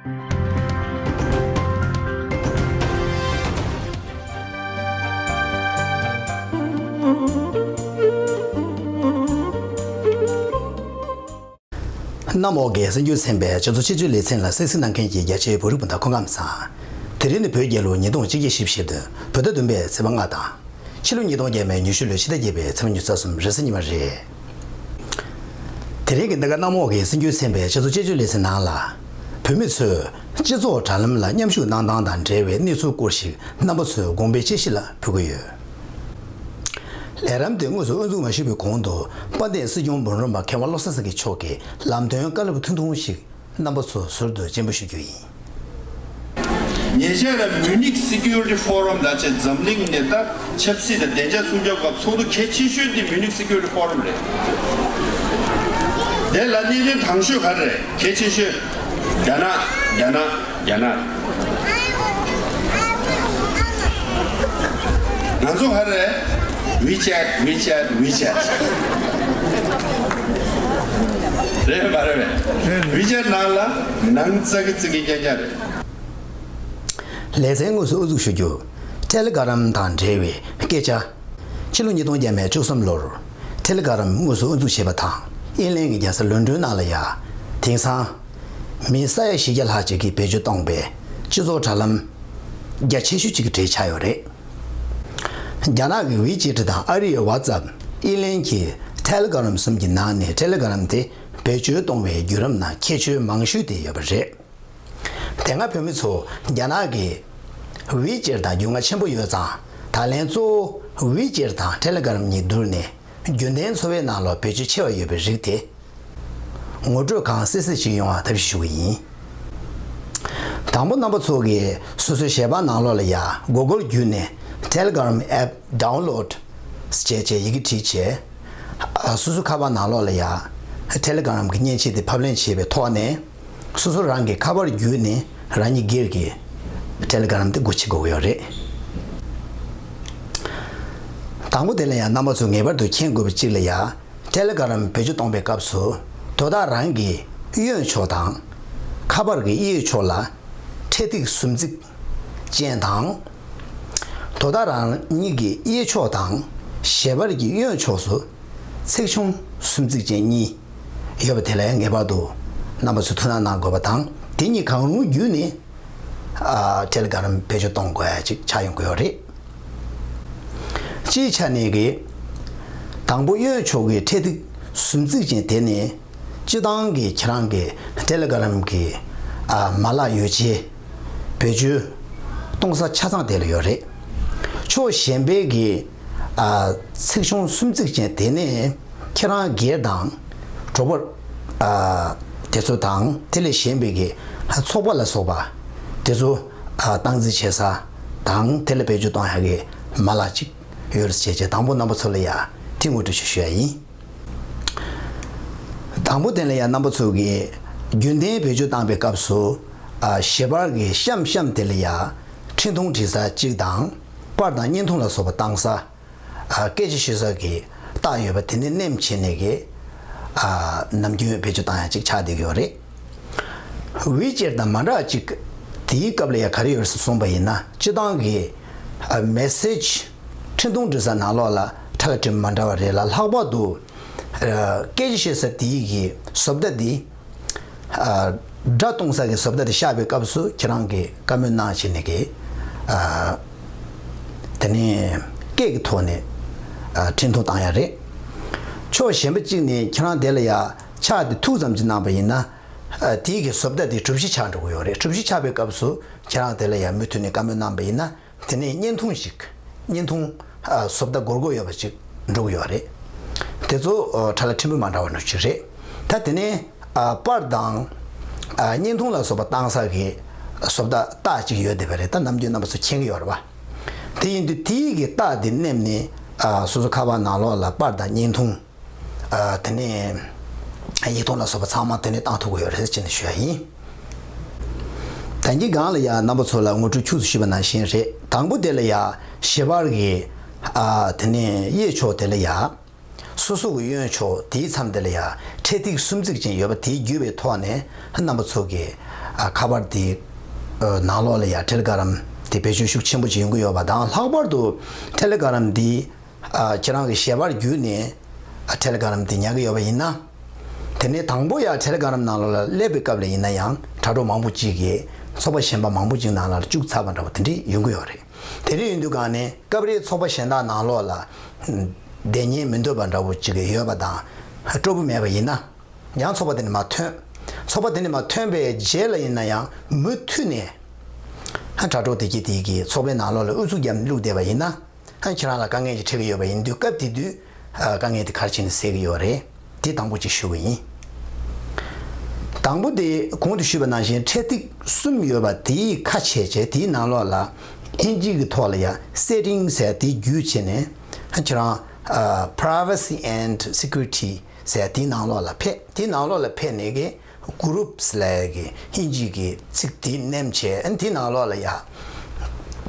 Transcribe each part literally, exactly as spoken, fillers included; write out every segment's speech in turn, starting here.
གནམ་འོག་གི་གསར་འགྱུར་ཚན་པའི་སྤྱི་ཚོགས་སྤྱི་སྤྱོད་ལེ་ཚན་ལ་གསན་གཟིགས་གནང་མཁན་གྱི་རྒྱ་ཆེའི་བོད་རིགས་སྤུན་ཟླ་སྐུ་ཁམས་བཟང་། དེ་རིང་ནི་བོད་རྒྱལ་ལོ་ཉིས་སྟོང་གཅིག་བརྒྱ་བཞི་བཅུ་ཞེ་བདུན། བོད་ཟླ་བདུན་པའི་ཚེས་པ་ལྔ་དང་། ཕྱི་ལོ་ཉིས་སྟོང་བརྒྱ་མེད་ཉི་ཤུ་ལོའི་ཕྱི་ཟླ་བརྒྱད་པའི་ཚེས་པ་ཉི་ཤུ་རྩ་གསུམ་རེས་གཟའ་ཉི་མ་རེད། དེ་རིང་གི་འདི་ག་གནམ་འོག་གི་གསར་འགྱུར་ཚན་པའི་སྤྱི་ཚོགས་སྤྱི་སྤྱོད་ལེ་ཚན་ནང་ལ། བོད་མི་ཚོས་སྤྱི་ཚོགས་དྲ་ལམ་ལ་མཉམ་ཞུགས་གནང་སྟངས་དང་འབྲེལ་བའི་གནས་ཚུལ་སྐོར་ཞིག་རྣམ་པ་ཚོའི་དགོངས་པའི་དཔྱད་གཞི་ལ་ཕུལ་གྱི་ཡོད། ལས་རིམ་དེ་དངོས་སུ་དབུ་འཛུགས་མ་ཞུས་པའི་གོང་དུ་དཔལ་ལྡན་སྲིད་སྐྱོང་འབུམ་རམས་པ་མཁས་དབང་བློ་བཟང་སེང་གེ་མཆོག་གིས་ལམ་སྟོན་བཀའ་སློབ་ཐུང་ཐུང་ཞིག་རྣམ་པ་ཚོ་ཟུར་དུ་སྤྱན་འབུལ་ཞུ་རྒྱུ་ཡིན། ཉེ་ཆར་ལ་Munich Security Forum ལབ་བྱས་འཛམ་གླིང་ནས་ད་ཆབ་སྲིད་དང་བདེ་འཇགས་སྲུང་སྐྱོབ་སྐབས་ཚོགས་འདུ་གལ་ཆེ་ཤོས་དེ་Munich Security Forum རེད། དེ་ལ་གནད་དོན་དང་ཤོས་ག་རེ་རེད། གལ་ཆེ་ཤོས། རྒྱ་ནག་རྒྱ་ནག་རྒྱ་ནག་ང་ཚོ་ག་རེ་རེད། WeChat WeChat WeChat རེད་མ་རེད་པས། WeChat ནང་ལ་ནང་ཙག་གི་ཙིག་གི་རྐྱང་རྐྱང་རེད། ལེ་ཚན་དངོས་སུ་དབུ་འཛུགས་ཞུ་རྒྱུ། Telegram དང་འབྲེལ་བའི་སྐད་ཆ། ཕྱི་ལོ་ཉིས་སྟོང་བརྒྱ་མེད་བཅུ་གསུམ་ལོར་Telegram དངོས་སུ་དབུ་འཛུགས་བྱས་པ་དང་། ཨིན་ལན་གྱི་རྒྱལ་ས་ལོན་ཌོན་ནང་ལ་ཡ། དེང་སང་མི་ས་ཡ་བཞི་བརྒྱ་ལྷག་ཅིག་གིས་བེད་སྤྱོད་གཏོང་པའི་སྤྱི་ཚོགས་དྲ་ལམ་རྒྱ་ཆེ་ཤོས་གཅིག་གི་གྲས་ཆགས་ཡོད་རེད། རྒྱ་ནག་གི་WeChat དང་ཨ་རིའི་WhatsApp། ཨིན་ལན་གྱི་Telegram གསུམ་གྱི་ནང་ནས་Telegram དེ་བེད་སྤྱོད་གཏོང་བའི་བརྒྱུད་རིམ་ནང་ཁྱད་ཆོས་མང་ཤོས་དེ་ཡོད་པ་རེད། དེ་སྔ་བོད་མི་ཚོ་རྒྱ་ནག་གི་WeChat དང་རྒྱུས་མངའ་ཆེན་པོ་ཡོད་ཙང་། ད་ལན་གཙོ་བོ་WeChat དང་Telegram གཉིས་བསྡུར་ནས་རྒྱུན་ལྡན་འཚོ་བའི་ནང་ལ་བེད་སྤྱོད་ཆེ་བ་ཡོད་པའི་རིགས་དེ་ངོ་སྤྲོད་གང་གསལ་གསལ་ཞིག་ཡོང་བ་ཐབས་ཤེས་ཞུ་གི་ཡིན། དང་པོ་རྣམ་པ་ཚོ་གིས་སོ་སོའི་ཞལ་པར་ནང་ལོགས་ལ་ཡ་Google བརྒྱུད་ནས་Telegram app download བྱས་བྱས་ཡི་གེ་བྲིས་བྱས། ཨ། སོ་སོའི་ཁ་པར་ནང་ལོགས་ལ་ཡ་Telegram གི་མཉེན་ཆས་དེ་ཕབ་ལེན་བྱས་པའི་ཐོག་ནས། སོ་སོ་རང་གི་ཁ་པར་བརྒྱུད་ནས་རང་ཉིད་སྒེར་གྱི་Telegram དེ་སྒོ་ཕྱེ་དགོས་ཀྱི་ཡོད་རེད། དང་པོ་དེ་ལ་ཡང་རྣམ་པ་ཚོས་ངེས་པར་དུ་མཁྱེན་དགོས་པ་གཅིག་ལ་ཡ། Telegram བེད་སྤྱོད་གཏོང་པའི་སྐབས་སུ་དོ་བདག་རང་གི་གཡོན་ཕྱོགས་དང་། ཁ་པར་གྱི་གཡས་ཕྱོགས་ལ་འཕྲེད་ཐིག་སུམ་བརྩེགས་ཅན་དང་། དོ་བདག་རང་ཉིད་ཀྱི་གཡས་ཕྱོགས་དང་ཞལ་པར་གྱི་གཡོན་ཕྱོགས་སུ་ཚེག་ཆུང་སུམ་བརྩེགས་ཅན་གཉིས་ཡོད་པ་དེ་ལ་ངེས་པར་དུ་རྣམ་པ་ཚོས་ཐུགས་སྣང་གནང་དགོས་པ་དང་། དེ་གཉིས་གང་རུང་བརྒྱུད་ནས་ཨ། Telegram བེད་སྤྱོད་གཏོང་དགོས་ཡ་ཅིག་ཆགས་ཡོང་གི་ཡོད་རེད། སྤྱིའི་ཆ་ནས་ཀྱི་དང་པོ་གཡོན་ཕྱོགས་ཀྱི་འཕྲེད་ཐིག་སུམ་བརྩེགས་ཅན་དེ་ནི། སྤྱི་བཏང་གི་ཁྱེད་རང་གི་Telegram གི་ཨ། མ་ལག་ཡོ་བྱད་བེད་སྤྱོད་གཏོང་ས་ཆ་ཚང་དེ་ལ་ཡོད་རེད། ཕྱོགས་གཞན་པའི་གི་ཨ། ཚེག་ཆུང་སུམ་བརྩེགས་ཅན་དེ་ནི་ཁྱེད་རང་སྒེར་དང་གྲོགས་པོ་ཨ། དེ་ཚོ་དང་དེ་ལས་གཞན་པའི་གི་ཚོགས་པ་ལ་སོགས་པ་དེ་ཚོ་ཨ། སྟངས་འཛིན་བྱེད་ས་དང་དེ་ལ་བེད་སྤྱོད་གཏོང་ཡག་གི་མ་ལག་ཅིག་ཡོད་རེད་ཟེར་བྱས་དང་པོ་རྣམ་པ་ཚོ་ལ་ཡ་དེ་ངོ་སྤྲོད་ཞུ་ཞུ་ཡ་ཡིན། དང་པོ་དེ་ལ་ཡང་རྣམ་པ་ཚོ་གིས་རྒྱུན་ལྡན་བེད་སྤྱོད་བཏང་པའི་སྐབས་སུ་ཨ། ཞལ་པར་གྱི་གཤམ་གཤམ་དེ་ལ་ཡང་འཕྲིན་ཐུང་འབྲི་ས་གཅིག་དང་པར་དང་བརྙན་ཐུང་ལ་སོགས་པ་བཏང་ས། ཨ། སྐད་ཆ་ཤོད་ས་གི་རྟགས་ཡོད་པ་དེ་ནི་མནན་བྱས་ནས་གི་ཨ། ནམ་རྒྱུན་བེད་སྤྱོད་བཏང་ཡ་གཅིག་ཆགས་བསྡད་ཀྱི་ཡོད་རེད། WeChat དང་མ་འདྲ་བ་གཅིག་དེའི་སྐབས་ལ་ཡང་ག་རེ་ཡོད་རེད་གསུངས་པ་ཡིན་ན། སྤྱི་བཏང་གི་ཨ། message འཕྲིན་ཐུང་འབྲི་ས་ནང་ལོགས་ལ་ཁྲ་ལ་ཁྲིམས་མ་འདྲ་བ་རེད་ལ། ལྷག་པར་དུ་ཨ། སྐད་ཆ་བཤད་ས་དེའི་གི་བཟོ་ལྟ་འདི་ཨ། སྒྲ་གཏོང་ས་གི་བཟོ་ལྟ་དེ་བཞག་པའི་སྐབས་སུ་ཁྱེད་རང་གིས་བཀའ་མོལ་གནང་བྱས་ནས་གི་ཨ། དེ་ནས་སྐད་ཀྱི་ཐོག་ནས་ཨ། འཕྲིན་ཐུང་བཏང་ཡ་རེད། ཕྱོགས་གཞན་པ་གཅིག་ནས་ཁྱེད་རང་དེ་ལ་ཡ་ཕྱག་དེ་ཐུག་ཙམ་ཅིག་གནང་པ་ཡིན་ན། ཨ། དེའི་གི་བཟོ་ལྟ་དེ་གྲུ་བཞི་ཆགས་འགྲོ་གི་ཡོད་རེད། གྲུ་བཞི་ཆགས་པའི་སྐབས་སུ་ཁྱེད་རང་དེ་ལ་ཡ་མུ་མཐུད་ནས་བཀའ་མོལ་གནང་པ་ཡིན་ན། དེ་ནས་བརྙན་ཐུང་ཞིག་བརྙན་ཐུང་ཨ། བཟོ་ལྟ་སྒོར་སྒོར་ཡོད་པ་ཅིག་འགྲོ་གི་ཡོད་རེད། དེ་ཚོ་ཨ། ཁྲ་ལ་ཁྲིམས་མ་འདྲ་བ་འདྲ་ཅིག་རེད། ད་དེ་ནས་ཨ། པར་དང་ཨ། བརྙན་ཐུང་ལ་སོགས་པ་བཏང་ས་གི་བཟོ་ལྟ་རྟགས་ཅིག་ཡོད་བསྡད་པ་རེད། ད་ནམ་རྒྱུན་རྣམ་པ་ཚོ་མཁྱེན་གི་ཡོད་རེད་པ། དེ་ཡིན་དུས་དེའི་གི་རྟགས་དེ་མནན་ནས་ཨ། སོ་སོ་ཁ་པར་ནང་ལོགས་ལ་པར་དང་བརྙན་ཐུང་ཨ། དེ་ནས་ཡིག་ཐོག་ལ་སོགས་པ་ཚང་མ་དེ་ནས་བཏང་ཐུབ་ཀྱི་ཡོད་རེད་ཅེས་ནས་ཞུ་ཡ་ཡིན། ད་གིན་སྒང་ལ་ཡ་རྣམ་པ་ཚོ་ལ་ངོ་སྤྲོད་ཁྱུག་ཙམ་ཞུས་པ་ནང་བཞིན་རེད། དང་པོ་དེ་ལ་ཡ་ཞལ་པར་གྱི་ཨ། དེ་ནས་གཡས་ཕྱོགས་དེ་ལ་ཡ། སོ་སོ་གི་གཡོན་ཕྱོགས་དེའི་མཚམས་དེ་ལ་ཡ་འཕྲེད་ཐིག་སུམ་བརྩེགས་ཅན་ཡོད་པ་དེའི་བརྒྱུད་པའི་ཐོག་ནས་རྣམ་པ་ཚོ་གིས་ ཨ་ཁ་པར་དེ་ཨ་ནང་ལོགས་ལ་ཡ་ཊེ་ལི་གྷི་རམ་དེ་བེད་སྤྱོད་ཤུགས་ཆེན་པོ་ཅིག་ཡོང་གི་ཡོད་པ་དང་། ལྷག་པར་དུ་ཊེ་ལི་གྷི་རམ་དེ་ཨ་ཁྱེད་རང་གི་ཞལ་པར་བརྒྱུད་ནས་ཨ་ཊེ་ལི་གྷི་རམ་དེ་ཉར་གི་ཡོད་པ་ཡིན་ན། དེ་ནས་དང་པོ་ཡ་ཊེ་ལི་གྷི་རམ་ནང་ལོགས་ལ་སླེབས་པའི་སྐབས་ལ་ཡིན་ན་ཡང་དྲ་གྲོགས་མང་པོ་ཅིག་གིས་ཚོགས་པ་གཞན་པ་མང་པོ་ཅིག་ནང་ལ་བཅུག་ཚར་བ་འདྲ་བོ་དེ་འདྲ་ཡོང་གི་ཡོད་རེད། དེ་འདྲ་ཡིན་དུས་གང་ནས་སྐབས་རེ་ཚོགས་པ་གཞན་དག་ནང་ལོགས་ལ་བསྡད་ཉན་མི་འདོད་པ་འདྲ་བོ་ཅིག་ཡོད་པ་དང་སྤྲོ་པོ་མེད་པ་ཡིན་ན། ཡང་ཚོགས་པ་དེ་ནས་མར་ཐོན། ཚོགས་པ་དེ་ནས་མར་ཐོན་པའི་རྗེས་ལ་ཡིན་ན་ཡང་མུ་མཐུད་ནས་ཧ་དྲ་གྲོགས་དེ་གྱིས་དེ་གི་ཚོགས་པའི་ནང་ལོགས་ལ་ཨུ་ཚུགས་བརྒྱབ་ནས་བླུགས་བསྡད་པ་ཡིན་ན། ཧ་ཁྱེད་རང་ལ་དཀའ་ངལ་ཞིག་འཕྲད་ཀྱི་ཡོད་པ་ཡིན་དུས། སྐབས་དེ་དུས་ཨ་དཀའ་ངལ་དེ་ག་རེ་བྱས་ནས་སེལ་གྱི་ཡོད་རེད། དེ་དང་པོ་གཅིག་ཞུ་གི་ཡིན། དང་པོ་དེ་གོང་དུ་ཞུས་པ་ནང་བཞིན་འཕྲེད་ཐིག་གསུམ་ཡོད་པ་དེའི་ཁ་ཕྱེ་བྱས། དེའི་ནང་ལོགས་ལ་ཨིན་ཇི་གི་ཐོག་ལ་ཡ་སེ་ཊིང་ཟེར་དེ་བརྒྱུད་བྱས་ནས། ཁྱེད་རང་ཨ་Privacy and Security ཟེར་དེའི་ནང་ལོགས་ལ་ཕེབས། དེའི་ནང་ལོགས་ལ་ཕེབས་ནས་གི་Groups ལབ་ཡ་གི་ཨིན་ཇི་གི་ཚིག་དེ་མནན་བྱས། ཨ་དེའི་ནང་ལོགས་ལ་ཡ་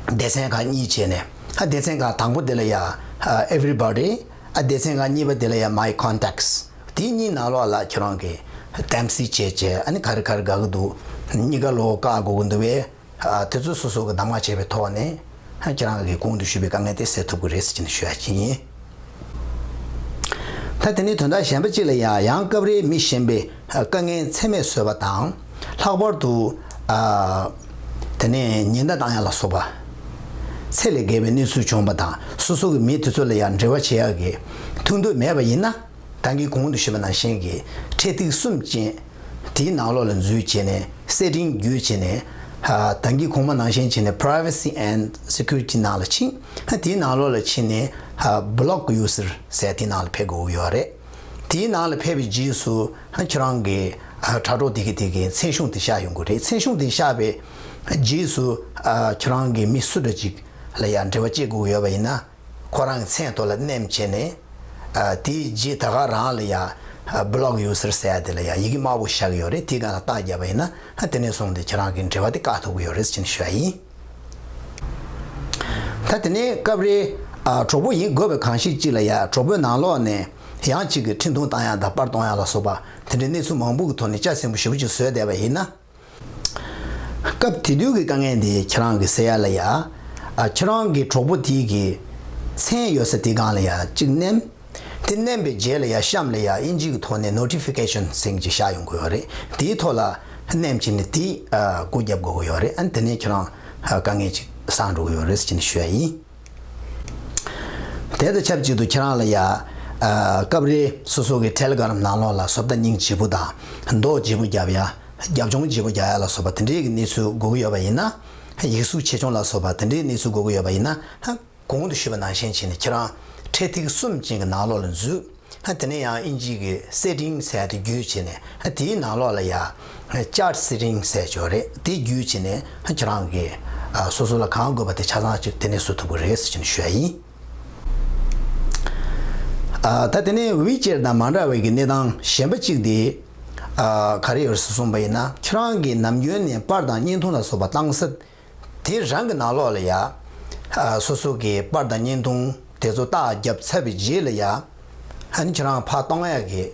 སྡེ་ཚན་ཁག་གཉིས་བྱས་ནས། ཨ་སྡེ་ཚན་ཁག་དང་པོ་དེ་ལ་ཡ་ཨ་Everybody། ཨ་སྡེ་ཚན་ཁག་གཉིས་པ་དེ་ལ་ཡ་My Contacts། དེ་གཉིས་ནང་ལོགས་ལ་ཁྱེད་རང་གིས་དམ་སེལ་བྱས་བྱས། ཨ་ནི་ག་རེ་ག་རེ་དགའ་གི་འདུག་གཉིས་ཀ་ལོགས་བཀག་དགོས་ཀྱི་འདུག་པས། ཨ་དེ་ཚོ་སོ་སོ་གི་གདམ་ག་བྱས་པའི་ཐོག་ནས། ཨ་ཁྱེད་རང་གིས་གོང་དུ་ཞུས་པའི་དཀའ་ངལ་དེ་སེལ་ཐུབ་ཀྱི་རེད་ཟེར་ནས་ཞུ་ཡ་ཅིག་ཡིན། ད་དེ་ནས་དོན་དག་གཞན་པ་གཅིག་ལ་ཡ་ཡང་སྐབས་རེ་མི་གཞན་པའི་ཨ་དཀའ་ངལ་མཚན་སྨད་བཟོས་པ་དང་། ལྷག་པར་དུ་ཨ་དེ་ནས་ཉེན་བརྡ་བཏང་ཡ་ལ་སོགས་པ་ཚད་ལས་བརྒལ་བའི་གནས་ཚུལ་བྱུང་བ་དང་། སོ་སོ་གི་མི་དེ་ཚོ་ལ་ཡ་འབྲེལ་བ་བྱེད་ཡ་གི་ཐུགས་འདོད་མེད་པ་ཡིན་ན། ད་གིན་གོང་དུ་ཞུས་པ་ནང་བཞིན་གྱི་འཕྲེད་ཐིག་གསུམ་ཅན་དེའི་ནང་ལོགས་ལ་འཛུལ་བྱས་ནས་སེ་ཊིང་བརྒྱུད་བྱས་ནས། ཨ་ད་གིན་གོང་མ་ནང་བཞིན་བྱས་ནས་Privacy and Security ནང་ལ་ཕྱིན། ཨ་དེའི་ནང་ལོགས་ལ་ཕྱིན་ནས་ཨ་Block User ཟེར་དེའི་ནང་ལ་ཕེབས་དགོས་ཀྱི་ཡོད་རེད། དེའི་ནང་ལ་ཕེབས་པའི་རྗེས་སུ་ཨ་ཁྱེད་རང་གི་ཨ་དྲ་གྲོགས་དེ་གི་དེ་གི་མཚན་གཞུང་དེ་ཤར་ཡོང་གི་རེད། མཚན་གཞུང་དེ་ཤར་བའི་རྗེས་སུ་ཨ་ཁྱེད་རང་གི་མི་སུ་འདྲ་ཅིག་ལ་ཡང་འབྲེལ་བ་བྱེད་དགོས་ཀྱི་ཡོད་པ་ཡིན་ན། ཁོ་རང་གི་མཚན་ཐོག་ལ་མནན་བྱས་ནས། ཨ་དེའི་རྗེས་ད་ག་རང་ལ་ཡ་ཨ་Block User ཟེར་ཡ་དེ་ལ་ཡ་ཡི་གེ་དམར་པོ་ཤར་གྱི་ཡོད་རེད། དེའི་སྒང་ལ་རྟགས་བརྒྱབ་པ་ཡིན་ན། ཨ་དེ་ནས་བཟུང་སྟེ་ཁྱེད་རང་གི་འབྲེལ་བ་དེ་བཀག་ཐུབ་ཀྱི་ཡོད་རེད་ཟེར་ནས་ཞུ་ཡ་ཡིན། ད་དེ་ནས་སྐབས་རེ་ཨ་གྲོགས་པོ་ཡིན་དགོས་པའི་གང་ཞིག་ཅིག་ལ་ཡ་གྲོགས་པོའི་ནང་ལོགས་ནས་ཡང་གཅིག་གི་འཕྲིན་ཐུང་བཏང་ཡ་དང་པར་གཏོང་ཡ་ལ་སོགས་པ་དེ་འདྲའི་གནས་ཚུལ་མང་པོ་གི་ཐོག་ནས་ལྕགས་སྲིན་པོ་ཞེ་པོ་ཅིག་བཟོས་བསྡད་པ་ཡིན་ན། སྐབས་དེ་དུས་ཀྱི་དཀའ་ངལ་འདི་ཁྱེད་རང་གིས་སེལ་ཡ་ལ་ཡ། ཨ་ཁྱེད་རང་གི་གྲོགས་པོ་དེ་གི་མཚན་ཡོད་ས་དེ་སྒང་ལ་ཡ་གཅིག་མནན། དེ་མནན་པའི་རྗེས་ལ་ཡ་གཤམ་ལ་ཡ་ཨིན་ཇི་གི་ཐོག་ནས་Notification ཟེར་གྱི་ཤར་ཡོང་གི་ཡོད་རེད། དེའི་ཐོག་ལ་མནན་བྱས་ནས་དེ་ཨ་སྒོ་བརྒྱབ་དགོས་ཀྱི་ཡོད་རེད། ཨ་དེ་ནས་ཁྱེད་རང་ཨ་དཀའ་ངལ་ཅིག་སངས་འགྲོ་གི་ཡོད་རེད་ཟེར་ནས་ཞུ་ཡ་ཡིན། དེ་དང་ཆབས་ཅིག་ཏུ་ཁྱེད་རང་ལ་ཡ་ཨ་སྐབས་རེ་སོ་སོ་གི་ཊེ་ལི་གྷི་རམ་ནང་ལོགས་ལ་བཟོ་ལྟ་སྙིང་རྗེ་པོ་དང་མདོག་རྗེ་པོ་རྒྱབ་ཡ། རྒྱབ་ལྗོངས་རྗེ་པོ་རྒྱག་ཡ་ལ་སོགས་པ་དེ་འདྲའི་གི་གནས་ཚུལ་དགོས་ཀྱི་ཡོད་པ་ཡིན་ན། ཡིག་གཟུགས་ཆེ་ཆུང་ལ་སོགས་པ་དེ་འདྲའི་གནས་ཚུལ་དགོས་ཀྱི་ཡོད་པ་ཡིན་ན། ཧ་གོང་དུ་ཞུས་པ་ནང་བཞིན་བྱས་ནས་ཁྱེད་རང་འཕྲེད་ཐིག་གསུམ་ཅན་གྱི་ནང་ལོགས་ལ་འཛུལ། ཧ་དེ་ནས་ཡང་ཨིན་ཇི་གི་སེ་ཊིང་ཟེར་དེ་བརྒྱུད་བྱས་ནས། ཧ་དེའི་ནང་ལོགས་ལ་ཡ་ཅེཊ་སེ་ཊིང་ཟེར་ཅིག་ཡོད་རེད། དེ་བརྒྱུད་བྱས་ནས་ཧ་ཁྱེད་རང་གི་ཨ་སོ་སོ་ལ་གང་དགོས་པ་དེ་ཆ་ཚང་ཅིག་དེ་ནས་བཟོ་ཐུབ་ཀྱི་རེད་ཟེར་ནས་ཞུ་ཡ་ཡིན། ཨ་ད་དེ་ནས་ཝི་ཅེཊ་དང་མ་འདྲ་བའི་གི་གནས་སྟངས་གཞན་པ་གཅིག་དེ་ཨ་ག་རེ་ཡོད་རེད་ཟེར་གསུངས་པ་ཡིན་ན། ཁྱེད་རང་གིས་ནམ་རྒྱུན་ནས་པར་དང་བརྙན་ཐུང་ལ་སོགས་པ་བཏང་ས་དེ་རང་གི་ནང་ལོགས་ལ་ཡ་ཨ་སོ་སོ་གི་པར་དང་བརྙན་ཐུང་དེ་ཚོ་རྟགས་བརྒྱབ་ཚར་བའི་རྗེས་ལ་ཡ། ཨ་ནི་ཁྱེད་རང་ཕར་གཏོང་ཡ་གི་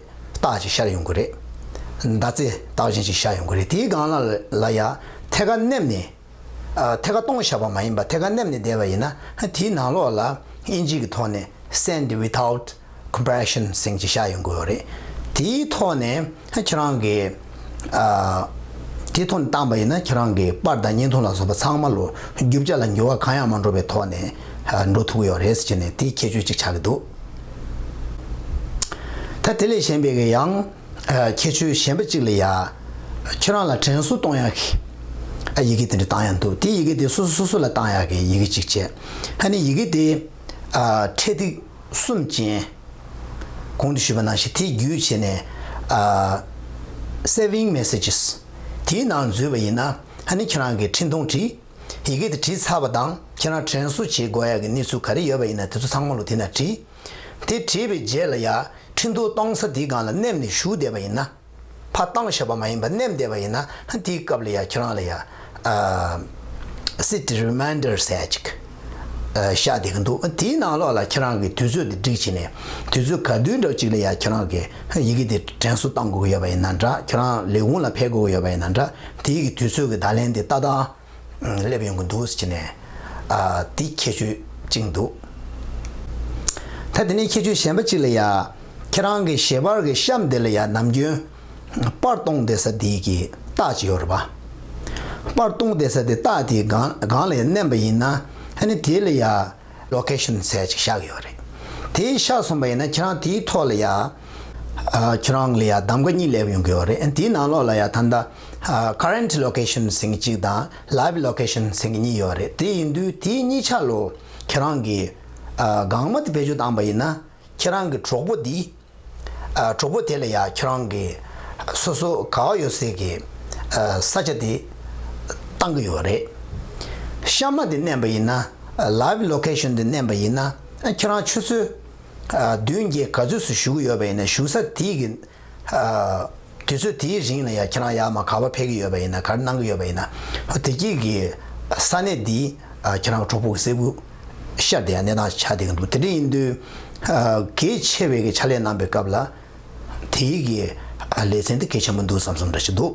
རྟགས་ཅིག་ཤར་ཡོང་གི་རེད། མདའ་རྩེ་རྟགས་ཅན་ཅིག་ཤར་ཡོང་གི་རེད། དེའི་སྒང་ལ་ལ་ཡ་ཐད་ཀར་མནན་ནས། ཨ་ཐད་ཀར་གཏོང་བཞག་པ་མ་ཡིན་པ་ཐད་ཀར་མནན་ནས་བསྡད་པ་ཡིན་ན། ཨ་དེའི་ནང་ལོགས་ལ་ཨིན་ཇི་གི་ཐོག་ནས་Send Without Compression ཟེར་གྱི་ཤར་ཡོང་གི་ཡོད་རེད། དེའི་ཐོག་ནས་ཨ་ཁྱེད་རང་གིས་ཨ་དེའི་ཐོག་ནས་བཏང་པ་ཡིན་ན་ཁྱེད་རང་གི་པར་དང་བརྙན་ཐུང་ལ་སོགས་པ་ཚང་མ་ལོ་རྒྱུ་ཆ་ལ་འགྱུར་བ་གང་ཡང་མ་འགྲོ་བའི་ཐོག་ནས་ཨ་འགྲོ་ཐུབ་ཀྱི་ཡོད་རེད་ཟེར་ནས་དེའི་ཁྱད་ཆོས་གཅིག་ཆགས་ཀྱི་འདུག་ད་དེ་ལས་གཞན་པའི་གི་ཡང་ཨ་ཁྱད་ཆོས་གཞན་པ་གཅིག་ལ་ཡ། ཁྱེད་རང་ལ་དྲན་གསོ་གཏོང་ཡག་གི་ཨ་ཡི་གེ་དེ་འདྲ་བཏང་ཡག་འདུག་དེ་ཡི་གེ་དེ་སོ་སོ་སོ་སོ་ལ་བཏང་ཡག་གི་ཡི་གེ་གཅིག་བྱས། ཨ་ནི་ཡི་གེ་དེ་ཨ་འཕྲེད་ཐིག་གསུམ་ཅན། གོང་དུ་ཞུས་པ་ནང་བཞིན་དེ་བརྒྱུད་བྱས་ནས་ཨ་Saving Messages དེའི་ནང་འཛུལ་བ་ཡིན་ན། ཨ་ནི་ཁྱེད་རང་གི་འཕྲིན་ཐུང་བྲིས། ཡི་གེ་དེ་བྲིས་ཚར་བ་དང་ཁྱེད་རང་དྲན་གསོ་བྱེད་དགོས་ཡག་གི་གནས་ཚུལ་ག་རེ་ཡོད་པ་ཡིན་ན་དེ་ཚོ་ཚང་མ་ལོ་དེ་ན་བྲིས། དེ་བྲིས་པའི་རྗེས་ལ་ཡ་འཕྲིན་ཐུང་གཏོང་ས་དེའི་སྒང་ལ་མནན་ནས་བཞུགས་བསྡད་པ་ཡིན་ན། ཕར་བཏང་བཞག་པ་མ་ཡིན་པ་མནན་བསྡད་པ་ཡིན་ན། དེའི་སྐབས་ལ་ཡ་ཁྱེད་རང་ལ་ཡ་ཨ་Set Reminder ཟེར་ཡ་ཅིག་ཤག་བསྡད་ཀྱི་འདུག་དེའི་ནང་ལོགས་ལ་ཁྱེད་རང་གི་དུས་ཚོད་དེ་སྒྲིག་བྱས་ནས་དུས་ཚོད་ག་དུས་འདྲ་ཅིག་ལ་ཡ་ཁྱེད་རང་གི་ཡི་གེ་དེ་དྲན་གསོ་བཏང་དགོས་ཀྱི་ཡོད་པ་ཡིན་ན་འདྲ། ཁྱེད་རང་ལས་ཁུངས་ལ་ཕེབས་དགོས་ཀྱི་ཡོད་པ་ཡིན་ན་འདྲ། དེའི་གི་དུས་ཚོད་ཀྱི་བརྡ་ལན་དེ་ཏག་ཏག་སླེབས་ཡོང་གི་འདུག་ཟེར་ནས། ཨ། དེ་ཁྱད་ཆོས་གཅིག་འདུག་ད་དེ་ནས་ཁྱད་ཆོས་གཞན་པ་གཅིག་ལ་ཡ། ཁྱེད་རང་གི་ཞལ་པར་གྱི་གཤམ་དེ་ལ་ཡ་ནམ་རྒྱུན་པར་གཏོང་བསྡད་ས་དེ་གི་རྟགས་ཅིག་ཡོད་རེད་པ། པར་གཏོང་བསྡད་ས་དེ་རྟགས་དེ་སྒང་སྒང་ལ་ཡ་མནན་པ་ཡིན་ན། ཨ་ནི་དེ་ལ་ཡ་ལོ་ཀེ་ཤན་ཟེར་ཅིག་བཞག་ཡོད་རེད། དེ་བཞག་སོང་པ་ཡིན་ན་ཁྱེད་རང་དེའི་ཐོག་ལ་ཡ། ཨ། ཁྱེད་རང་ལ་ཡ་གདམ་ག་གཉིས་སླེབས་ཡོང་གི་ཡོད་རེད། དེའི་ནང་ལོགས་ལ་ཡ་ད་ལྟ། ཨ། ཀ་རེན་ཊི་ལོ་ཀེ་ཤན་ཟེར་མཁན་གཅིག་དང་ལའེབ་ལོ་ཀེ་ཤན་ཟེར་མཁན་གཉིས་ཡོད་རེད། དེ་ཡིན་དུས་དེ་གཉིས་ཆ་ལོ་ཁྱེད་རང་གི། ཨ། སྒང་མ་དེ་བེད་སྤྱོད་བཏང་པ་ཡིན་ན་ཁྱེད་རང་གི་གྲོགས་པོ་འདི། ཨ། གྲོགས་པོ་དེ་ལ་ཡ་ཁྱེད་རང་གི་སོ་སོ་ག་པར་ཡོད་སའི་གི། ཨ། ས་ཆ་དེ་བཏང་གི་ཡོད་རེད། གཤམ་མ་དེ་མནན་པ་ཡིན་ན། ཨ། ལའེབ་ལོ་ཀེ་ཤན་དེ་མནན་པ་ཡིན་ན། ཨ། ཁྱེད་རང་ཆུ་ཚོད། ཨ། བདུན་བརྒྱད་ག་ཚོད་སུ་བཞུགས་ཡོད་པ་ཡིན་ན་བཞུགས་ས་དེའི་གི། ཨ། དུས་ཚོད་དེའི་རིང་ལ་ཡ་ཁྱེད་རང་ཡར་མར་ག་པར་ཕེབས་ཀྱི་ཡོད་པ་ཡིན་ན། ག་རེ་གནང་གི་ཡོད་པ་ཡིན་ན། དེ་གྱད་ཀྱི་ས་གནས་འདི། ཨ། ཁྱེད་རང་གྲོགས་པོ་གི་གསལ་པོ་ཤར་བསྡད་ཡ་གནས་སྟངས་ཆགས་བསྡད་ཀྱི་འདུག་དེ་འདྲ་ཡིན་དུས། ཨ། གལ་ཆེ་བའི་གི་ཕྱག་ལས་གནང་པའི་སྐབས་ལ་དེའི་གི། ཨ། ལེ་ཚན་དེ་གལ་ཆེན་པོ་འདུག་བསམ་བསམ་འདྲ་ཞིག་འདུག་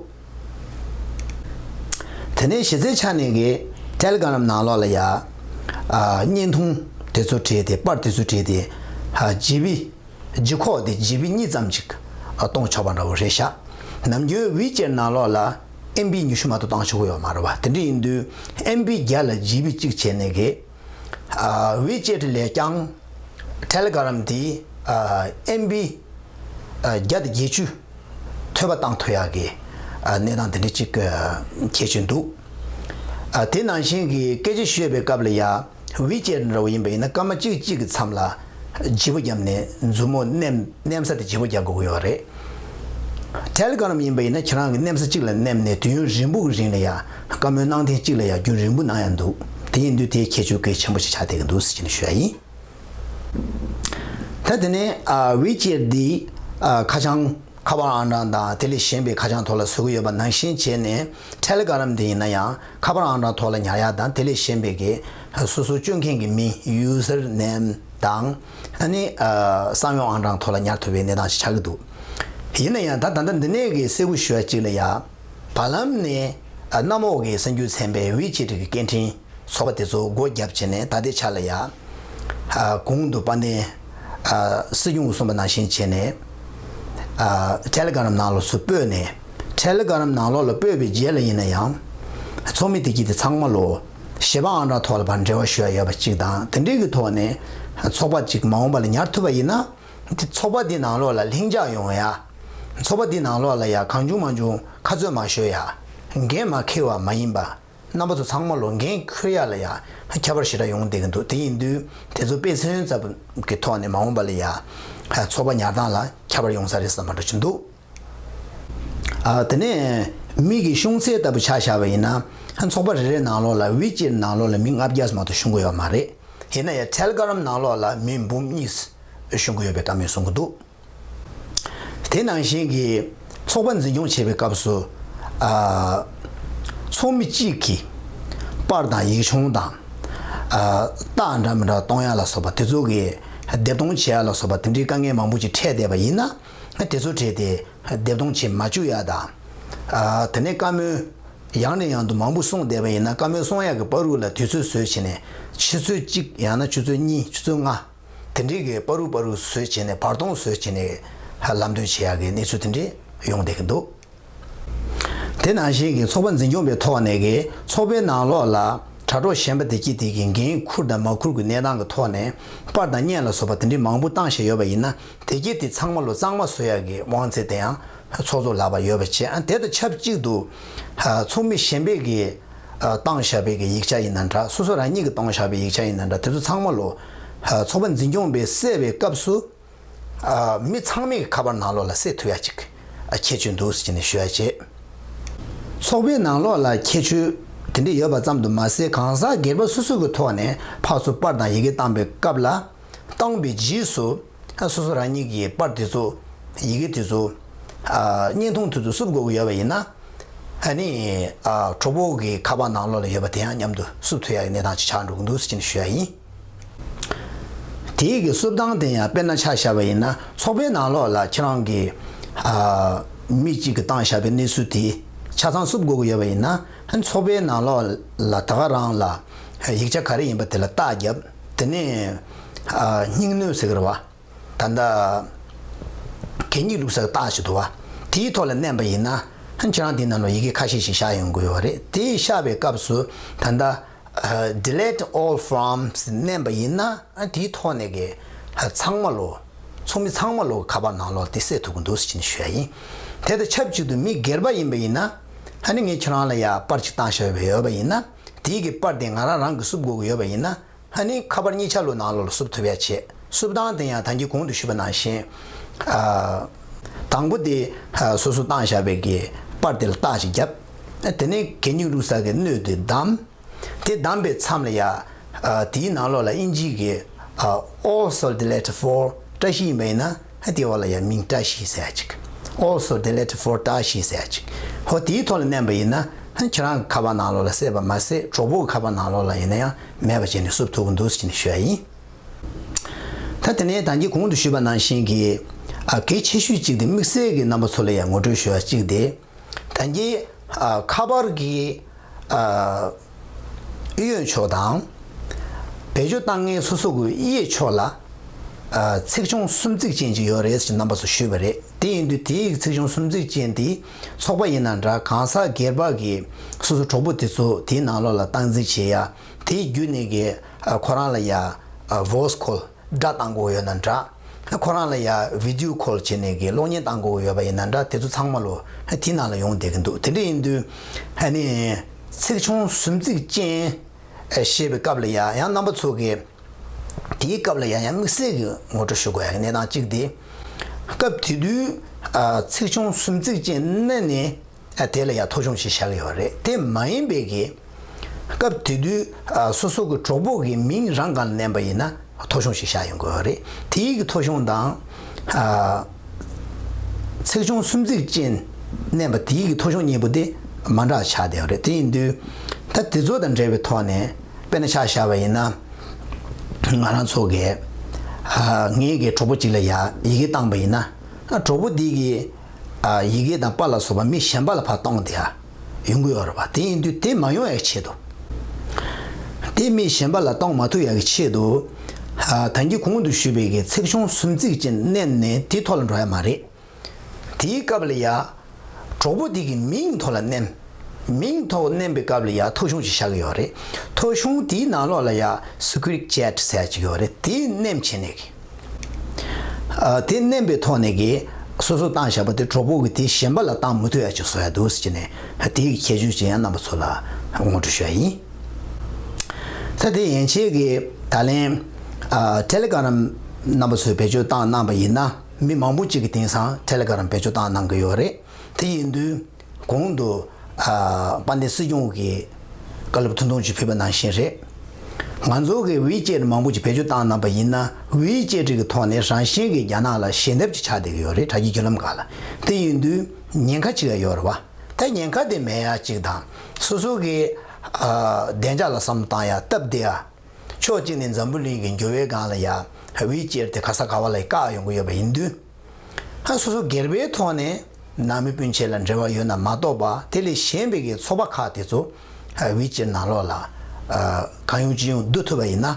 དེ་ནས་གཞི་རྩའི་ཆ་ནས་གི་ཊེ་ལི་གྷ་རམ་ནང་ལོགས་ལ་ཡ། ཨ། བརྙན་ཐུང་དེ་ཚོ་བྲིས་ཏེ། པར་དེ་ཚོ་བྲིས་ཏེ། ཨ། ཇི་བི། ལྗིད་ཁོག་དེ་ཇི་བི་གཉིས་ཙམ་ཅིག་གཏོང་ཆོག་པ་འདྲ་བོ་རེད་ཤག་ནམ་རྒྱུན་ཝི་ཅེཊ་ནང་ལོགས་ལ་ཨེམ་བི་ཉི་ཤུ་མ་གཏོགས་བཏང་ཆོག་གི་ཡོད་མ་རེད་པ། དེ་འདྲ་ཡིན་དུས་ཨེམ་བི་བརྒྱ་ལ་ཇི་བི་གཅིག་བྱས་ནས་གི། ཨ། ཝི་ཅེཊ་ལས་ཀྱང་ཊེ་ལི་གྷ་རམ་དེ། ཨ། ཨེམ་བི། ཨ། བརྒྱ་དང་བརྒྱད་ཅུ་ཐོལ་པ་བཏང་ཐུབ་ཡག་གི། ཨ། གནས་སྟངས་དེ་འདྲ་ཅིག་ཨ། གལ་ཆེན་འདུག་ཨ། དེ་ནང་བཞིན་གྱི་སྐད་ཆ་ཤོད་པའི་སྐབས་ལ་ཡ། ཝི་ཅེཊ་འདྲ་བོ་ཡིན་པ་ཡིན་ན་སྐར་མ་གཅིག་གཅིག་གི་མཚམས་ལ་བརྗེ་པོ་བརྒྱབ་ནས་མཛུབ་མོ་མནན་མནན་ས་དེ་བརྗེ་པོ་རྒྱག་དགོས་ཀྱི་ཡོད་རེད། ཊེ་ལི་གྷ་རམ་ཡིན་པ་ཡིན་ན་ཁྱེད་རང་གི་མནན་ས་གཅིག་ལ་མནན་ནས་དུས་ཡུན་རིང་པོ་གི་རིང་ལ་ཡ། བཀའ་མོལ་གནང་ཐེངས་གཅིག་ལ་ཡ་རྒྱུན་རིང་པོ་གནང་ཡ་འདུག་དེ་ཡིན་དུས་དེའི་ཁྱད་ཆོས་གལ་ཆེན་པོ་ཞིག་ཆགས་བསྡད་ཀྱི་འདུག་ཟེར་གྱི་ནས་ཞུ་ཡ་ཡིན། ད་དེ་ནས། ཨ། ཝི་ཅེཊ་འདི། ཨ། ཁ་བྱང་ཁ་པར་ཨང་གྲངས་དང་དེ་ལས་གཞན་པའི་ཁ་བྱང་ཐོག་ལ་བཟོ་གི་ཡོད་པ་ནང་བཞིན་བྱས་ནས། ཊེ་ལི་གྷ་རམ་འདི་ཡིན་ན་ཡང་ཁ་པར་ཨང་གྲངས་ཐོག་ལ་ཉར་ཡག་དང་དེ་ལས་གཞན་པའི་གི་སོ་སོ་སྤྱོད་མཁན་གྱི་མིང་། ཡུ་ཟར་ནེམ་དང་། ཨ་ནི། ཨ། གསང་བའི་ཨང་གྲངས་ཐོག་ལ་ཉར་ཐུབ་པའི་གནས་སྟངས་ཤིག་ཆགས་ཀྱི་འདུག་ཡིན་ན་ཡང་ད་ད་ལྟ་འདི་ནས་གི་གསལ་པོ་ཞུ་བ་གཅིག་ལ་ཡ། བར་ལམ་ནས། ཨ། གནམ་འོག་གི་གསར་འགྱུར་ཚན་པའི་ཝི་ཅེཊ་གི་སྐད་འཕྲིན་ཚོགས་པ་དེ་ཚོ་སྒོ་བརྒྱབ་བྱས་ནས་ད་ལྟའི་ཆ་ལ་ཡ། ཨ། གོང་དུ་དཔལ་ལྡན། ཨ། སྲིད་སྐྱོང་གིས་གསུངས་པ་ནང་བཞིན་བྱས་ནས། ཨ། ཊེ་ལི་གྷ་རམ་ནང་ལོགས་སུ་སྤོས་ནས། ཊེ་ལི་གྷ་རམ་ནང་ལོགས་ལ་སྤོས་པའི་རྗེས་ལ་ཡིན་ན་ཡང་། ཚོགས་མི་དེ་གྱད་དེ་ཚང་མ་ལོ། ཞལ་པར་ཨང་གྲངས་ཐོག་ལ་ཕར་འབྲེལ་བ་ཞུ་ཡ་ཡོད་པ་གཅིག་དང་། དེ་འདྲའི་གི་ཐོག་ནས་ཚོགས་པ་གཅིག་མ་འོངས་པ་ལ་ཉར་ཐུབ་པ་ཡིན་ན། དེ་ཚོགས་པ་འདི་ནང་ལོགས་ལ་ལྷིང་འཇགས་ཡོང་ཡ། ཚོགས་པ་འདི་ནང་ལོགས་ལ་ཡ་གང་བྱུང་མང་བྱུང་ཁ་རྩོད་མ་ཤོར་ཡ། འགན་མ་འཁྱེར་བ་མ་ཡིན་པ། རྣམ་པ་ཚོ་ཚང་མ་ལོ་འགན་འཁྱེར་ཡ་ལ་ཡ་ཁྱད་པར་ཞེ་དྲག་ཡོང་བསྡད་ཀྱི་འདུག་དེ་ཡིན་དུས་དེ་ཚོ་དཔེ་མཚོན་ཙམ་གྱི་ཐོག་ནས་མ་འོངས་པ་ལ་ཡ་ཚོགས་པ་ཉར་སྟངས་ལ་ཁྱད་པར་ཡོང་ས་རེད་བསམ་པ་འདྲ་ཅིག་འདུག་ཨ། དེ་ནས་མི་གི་ཤོང་ཚད་ལྟ་བུ་ཆ་བཞག་པ་ཡིན་ན། ཚོགས་པ་རེ་རེ་ནང་ལོགས་ལ་ཝི་ཅེཊ་ནང་ལོགས་ལ་མི་ལྔ་བརྒྱ་ཙམ་མ་གཏོགས་ཤོང་གི་ཡོད་མ་རེད། ཡིན་ན་ཡང་ཊེ་ལི་གྷ་རམ་ནང་ལོགས་ལ་མི་འབུམ་གཉིས་ཤོང་གི་ཡོད་པའི་བཀའ་མོལ་གསུང་གི་འདུག་དེ་ནང་བཞིན་གྱི་ཚོགས་པ་འཛིན་སྐྱོང་བྱེད་པའི་སྐབས་སུ། ཨ། ཚོགས་མི་གཅིག་གིས་པར་དང་ཡིག་ཆུང་དང་། ཨ། རྟགས་འདྲ་མི་འདྲ་གཏོང་ཡ་ལ་སོགས་པ་དེ་ཚོ་གི་སྡེབ་གཏོང་བྱེད་ཡ་ལ་སོགས་པ་དེ་འདྲའི་དཀའ་ངལ་མང་པོ་ཅིག་འཕྲད་བསྡད་པ་ཡིན་ན། དེ་ཚོ་བྲིས་ཏེ་སྡེབ་གཏོང་བྱེད་མ་བཅུག་ཡ་དང་། ཨ། དེ་ནས་བཀའ་མོལ་ཡང་ནས་ཡང་དུ་མང་པོ་གསུངས་བསྡད་པ་ཡིན་ན། བཀའ་མོལ་གསུང་ཡག་གི་བར་དུ་ལ་དུས་ཚོད་བཟོས་བྱས་ནས་ཆུ་ཚོད་གཅིག་ཡང་ན་ཆུ་ཚོད་གཉིས། ཆུ་ཚོད་ལྔ། དེ་འདྲའི་གི་བར་དུ་བར་དུ་བཟོས་བྱས་ནས། བར་སྟོང་བཟོས་བྱས་ནས་ལམ་སྟོན་བྱེད་ཡག་གི་གནས་ཚུལ་དེ་འདྲའི་ཡོང་བསྡད་ཀྱི་འདུག་དེ་ནང་བཞིན་གྱི་ཚོགས་པ་འཛིན་སྐྱོང་པའི་ཐོག་ནས་གི་ཚོགས་པའི་ནང་ལོགས་ལ་དྲ་གྲོགས་གཞན་པ་དེ་གྱད་དེ་གི་འགན་འཁུར་དང་མ་འཁུར་གྱི་གནས་སྟངས་ཀྱི་ཐོག་ནས་པར་དང་བརྙན་ལ་སོགས་པ་དེ་འདྲའི་མང་པོ་བཏང་བཞག་ཡོད་པ་ཡིན་ན། དེ་གྱད་དེ་ཚང་མ་ལོ་གཙང་མ་བཟོ་ཡག་གི་དབང་ཚད་དེ་ཡང་ཚོགས་གཙོ་ལག་པར་ཡོད་པ་བྱས། ཨ། དེ་དང་ཆབས་ཅིག་ཏུ། ཨ། ཚོགས་མི་གཞན་པས་གི། ཨ། བཏང་བཞག་པའི་གི་ཡིག་ཆ་ཡིན་ན་འདྲ། སོ་སོ་རང་ཉིད་ཀྱིས་བཏང་བཞག་པའི་ཡིག་ཆ་ཡིན་ན་འདྲ། དེ་ཚོ་ཚང་མ་ལོ། ཨ། ཚོགས་པ་འཛིན་སྐྱོང་པས་བསད་པའི་སྐབས་སུ། ཨ། མི་ཚང་མའི་གི་ཁ་པར་ནང་ལོགས་ལ་བསད་ཐུབ་ཡ་ཅིག་ཨ། ཁྱད་ཆོས་འདུག་ཟེར་ནས་ཞུ་ཡ་བྱས། ཚོགས་པའི་ནང་ལོགས་ལ་ཁྱད་ཆོས་དེ་འདྲ་ཡོད་པ་ཙམ་དུ་མ་ཟད། གང་ཟག་སྒེར་པ་སོ་སོ་གི་ཐོག་ནས་ཕར་ཚུར་པར་དང་ཡི་གེ་བཏང་པའི་སྐབས་ལ། བཏང་བའི་རྗེས་སུ། ཨ། སོ་སོ་རང་ཉིད་ཀྱི་པར་དེ་ཚོ། ཡི་གེ་དེ་ཚོ། ཨ། བརྙན་ཐུང་དེ་ཚོ་བསུབ་དགོས་ཀྱི་ཡོད་པ་ཡིན་ན། ཨ་ནི། ཨ། གྲོགས་པོ་གི་ཁ་པར་ནང་ལོགས་ལ་ཡོད་པ་དེ་ཡང་མཉམ་དུ་བསུབ་ཐུབ་ཡག་གི་གནས་སྟངས་ཅིག་ཆགས་འགྲོ་གི་འདུག་ཟེར་ནས་ཞུ་ཡ་ཡིན། དེའི་གི་བསུབ་སྟངས་དེ་ཡང་དཔེར་ན་ཆ་བཞག་པ་ཡིན་ན། ཚོགས་པའི་ནང་ལོགས་ལ་ཁྱེད་རང་གི་ཨ་མི་གཅིག་གིས་བཏང་བཞག་པའི་གནས་ཚུལ་དེ་ཆ་ཚང་བསུབ་དགོས་ཀྱི་ཡོད་པ་ཡིན་ན། ཚོགས་པའི་ནང་ལོགས་ལ་ད་ག་རང་ལ་ཡིག་ཆ་ག་རེ་ཡིན་པ་དེ་ལ་རྟགས་བརྒྱབ། དེ་ནས་ཨ་སྙིང་གནོན་ཟེར་གི་རེད་བ། ད་ལྟ་གད་སྙིགས་བླུགས་སའི་རྟགས་ཅིག་འདུག་བ། དེའི་ཐོག་ལ་མནན་པ་ཡིན་ན། ཁྱེད་རང་དེའི་ནང་ལ་ཡི་གེ་ཁ་ཤས་ཤིག་ཤར་ཡོང་གི་ཡོད་རེད། དེ་ཤར་བའི་སྐབས་སུ་ད་ལྟ་ཨ་Delete all from མནན་པ་ཡིན་ན། ཨ་དེའི་ཐོག་ནས་ཀྱི་ཨ་ཚང་མ་ལོ། ཚོགས་མི་ཚང་མ་ལོ་ཁ་པར་ནང་ལོགས་དེ་གསལ་ཐུབ་ཀྱི་འདུག་ཟེར་ནས་ཞུ་ཡ་ཡིན། དེ་དང་ཆབས་ཅིག་ཏུ་མི་སྒེར་པ་ཡིན་པ་ཡིན་ན། ཨ་ནི་ངས་ཁྱེད་རང་ལ་ཡ་པར་ཅིག་བཏང་བཞག་ཡོད་པ་ཡིན་ན། དེའི་གི་པར་དེ་ང་རང་རང་གིས་བསུབ་དགོས་ཀྱི་ཡོད་པ་ཡིན་ན། ཨ་ནི་ཁ་པར་གཉིས་ཆ་ལོ་ནང་ལོགས་ལ་བསུབ་ཐུབ་ཡ་བྱེད། བསུབ་སྟངས་དེ་ཡང་ད་གིན་གོང་དུ་ཞུས་པ་ནང་བཞིན། ཨ་དང་པོ་དེ་ཨ་སོ་སོ་བཏང་བཞག་པའི་གི་པར་དེ་ལ་རྟགས་ཤིག་བརྒྱབ། དེ་ནས་གད་སྙིགས་བླུགས་ས་གི་སྣོད་དེ་བསྡམས། དེ་བསྡམས་པའི་མཚམས་ལ་ཡ། ཨ་དེའི་ནང་ལོགས་ལ་ཨིན་ཇིའི་གི་ཨ་Also delete for བཀྲ་ཤིས་ཡིན་པ་ཡིན་ན། ཨ་དེའི་འོག་ལ་ཡ་མིང་བཀྲ་ཤིས་ཟེར་ཡ་ཅིག Also delete for བཀྲ་ཤིས་ཟེར་ཡ་ཅིག་ཧོ་དེའི་ཐོག་ལ་མནན་པ་ཡིན་ན། ཨ་ཁྱེད་རང་གི་ཁ་པར་ནང་ལོགས་ལ་གསལ་པ་མ་ཟད། གྲོགས་པོ་གི་ཁ་པར་ནང་ལོགས་ལ་ཡིན་ན་ཡང་མེད་པ་བྱས་ནས་བསུབ་ཐུབ་ཀྱི་འདུག་ཟེར་ནས་ཞུ་ཡ་ཡིན། ད་དེ་ནས་ད་གིན་གོང་དུ་ཞུས་པ་ནང་བཞིན་གྱི་ཨ་གལ་ཆེ་ཤོས་གཅིག་དེ་དམིགས་བསལ་གྱི་རྣམ་པ་ཚོ་ལ་ཡང་ངོ་སྤྲོད་ཞུ་ཡ་གཅིག་དེ། ད་གིན་ཨ་ཁ་པར་གྱི་ཨ་གཡོན་ཕྱོགས་དང་། བེད་སྤྱོད་བཏང་མཁན་སོ་སོ་གི་གཡས་ཕྱོགས་ལ་ཨ་ཚེག་ཆུང་གསུམ་ཚེག་ཅན་ཅིག་ཡོད་རེད་ཅེས་རྣམ་པ་ཚོ་ཞུས་པ་རེད། དེ་ཡིན་དུས་དེའི་ཚེག་ཆུང་གསུམ་ཚེག་ཅན་དེ་ཚོགས་པ་ཡིན་ན་འདྲ། གང་ཟག་སྒེར་པ་གི་སོ་སོ་གྲོགས་པོ་དེ་ཚོ་དེའི་ནང་ལོགས་ལ་སྟངས་འཛིན་བྱེད་ཡ། དེའི་བརྒྱུད་ནས་གི་ཨ་ཁོ་རང་ལ་ཡ་ཨ་voice call སྒྲ་བཏང་དགོས་ཡོད་ན་འདྲ། ཁོ་རང་ལ་ཡ་video call བྱས་ནས་གི་གློག་བརྙན་བཏང་དགོས་ཡོད་པ་ཡིན་ན་འདྲ། དེ་ཚོ་ཚང་མ་ལོ་དེའི་ནང་ལ་ཡོང་བསྡད་ཀྱི་འདུག་དེ་འདྲ་ཡིན་དུས་ཨ་ནི་ཚེག་ཆུང་གསུམ་ཚེག་ཅན་ཞེས་པའི་སྐབས་ལ་ཡ་ཡང་རྣམ་པ་ཚོ་གི་དེའི་སྐབས་ལ་ཡ་ཡང་དམིགས་བསལ་གྱི་ངོ་སྤྲོད་ཞུ་དགོས་ཡ་གི་གནས་སྟངས་གཅིག་དེ། སྐབས་དེ་དུས་ཨ་ཚེག་ཆུང་གསུམ་ཚེག་ཅན་མནན་ནས། ཨ་དེ་ལ་ཡང་ཐོ་གཞུང་ཞིག་བཞག་གི་ཡོད་རེད། དེ་མ་ཡིན་པའི་གི་སྐབས་དེ་དུས་ཨ་སོ་སོ་གི་གྲོགས་པོ་གི་མིང་རང་སྒང་ལ་མནན་པ་ཡིན་ན་ཐོ་གཞུང་ཞིག་བཞག་ཡོང་གི་ཡོད་རེད། དེའི་གི་ཐོ་གཞུང་དང་ཨ་ཚེག་ཆུང་གསུམ་ཚེག་ཅན་མནན་པ་དེའི་གི་ཐོ་གཞུང་གཉིས་པོ་དེ་མ་འདྲ་ཆགས་བསྡད་ཡོད་རེད། དེ་ཡིན་དུས་ད་དེ་ཚོ་དང་འབྲེལ་བའི་ཐོག་ནས་དཔེར་ན་ཆ་བཞག་པ་ཡིན་ན། ང་རང་ཚོ་གི་ཨ་ངའི་གི་གྲོགས་པོ་གཅིག་ལ་ཡ་ཡི་གེ་བཏང་པ་ཡིན་ན། ཨ་གྲོགས་པོ་འདི་གི་ཨ་ཡི་གེ་དང་པར་ལ་སོགས་པ་མི་གཞན་པ་ལ་ཕར་གཏོང་བསྡད་ཡ་ཡོང་གི་ཡོད་རེད་པ། དེ་ཡིན་དུས་དེ་མ་ཡོང་ཡ་གི་ཆེད་དུ། དེ་མི་གཞན་པ་ལ་གཏོང་མ་ཐུབ་ཡ་གི་ཆེད་དུ། ཨ་ད་གིན་གོང་དུ་ཞུས་པའི་གི་ཚེག་ཆུང་གསུམ་ཚེག་ཅན་མནན་ནས་དེའི་ཐོག་ལ་འགྲོ་ཡ་མ་རེད། དེའི་སྐབས་ལ་ཡ། གྲོགས་པོ་དེ་གི་མིང་ཐོག་ལ་མནན། མིང་ཐོག་མནན་པའི་སྐབས་ལ་ཡ་ཐོ་གཞུང་ཞིག་བཞག་གི་ཡོད་རེད། ཐོ་གཞུང་དེའི་ནང་ལོགས་ལ་ཡ་Secret Chat ཟེར་ཡ་ཅིག་ཡོད་རེད། དེ་མནན་བྱས་ནས་གི། ཨ་དེ་མནན་པའི་ཐོག་ནས་གི་སོ་སོ་བཏང་བཞག་པ་དེ་གྲོགས་པོ་གི་དེ་གཞན་པ་ལ་བཏང་མི་ཐུབ་ཡ་ཅིག་བཟོ་ཡ་འདུག་ཟེར་ནས། དེའི་གི་ཁྱད་ཆོས་ཅིག་ཡང་རྣམ་པ་ཚོ་ལ་ངོ་སྤྲོད་ཞུ་ཡ་ཡིན། ད་དེ་ཡན་ཆད་ཀྱི་ད་ལན་ཨ་Telegram རྣམ་པ་ཚོས་བེད་སྤྱོད་བཏང་གནང་པ་ཡིན་ན། མི་མང་པོ་གཅིག་གིས་དེང་སང་Telegram བེད་སྤྱོད་བཏང་གནང་གི་ཡོད་རེད། དེ་ཡིན་དུས་གོང་དུ་ཨ་དཔལ་ལྡན་སྲིད་སྐྱོང་གིས་བཀའ་སློབ་ཐུང་ཐུང་ཅིག་ཕུལ་བ་ནང་བཞིན་རེད། ང་ཚོ་གི་WeChat མང་པོ་ཅིག་བེད་སྤྱོད་བཏང་གནང་པ་ཡིན་ན། WeChat གི་ཐོག་ནས་རང་བཞིན་གྱིས་རྒྱ་ནག་ལ་ཞལ་འདེབས་ཅིག་ཆགས་བསྡད་ཀྱི་ཡོད་རེད། དྲ་རྒྱའི་བརྒྱུད་ལམ་ཁག་ལ། དེ་ཡིན་དུས་ཉེན་ཁ་ཅིག་ཡང་ཡོད་རེད་བ། ད་ཉེན་ཁ་དེ་མེད་ཡ་ཅིག་དང་། སོ་སོ་གི་ཨ་བདེ་འཇགས་ལ་བསམ་བློ་བཏང་ཡ་སྟབས་བདེ་ཡ། ཕྱོགས་གཅིག་ནས་འཛམ་བུ་གླིང་གི་འགྱུར་བའི་སྒང་ལ་ཡ་WeChat དེ་ག་ས་ག་བ་ལ་བཀག་ཡོང་གི་ཡོད་པ་ཡིན་དུས། ཧ་སོ་སོ་སྒེར་པའི་ཐོག་ནས་ནང་མི་སྤུན་མཆེད་ལ་འབྲེལ་བ་ཡོད་ན་མ་གཏོགས་པ། དེ་ལས་གཞན་པའི་གི་ཚོགས་པ་ཁག་དེ་ཚོ་ཧ་WeChat ནང་ལོགས་ལ་ཨ་གང་ཡོང་ཅི་ཡོང་བསྡུ་ཐུབ་པ་ཡིན་ན།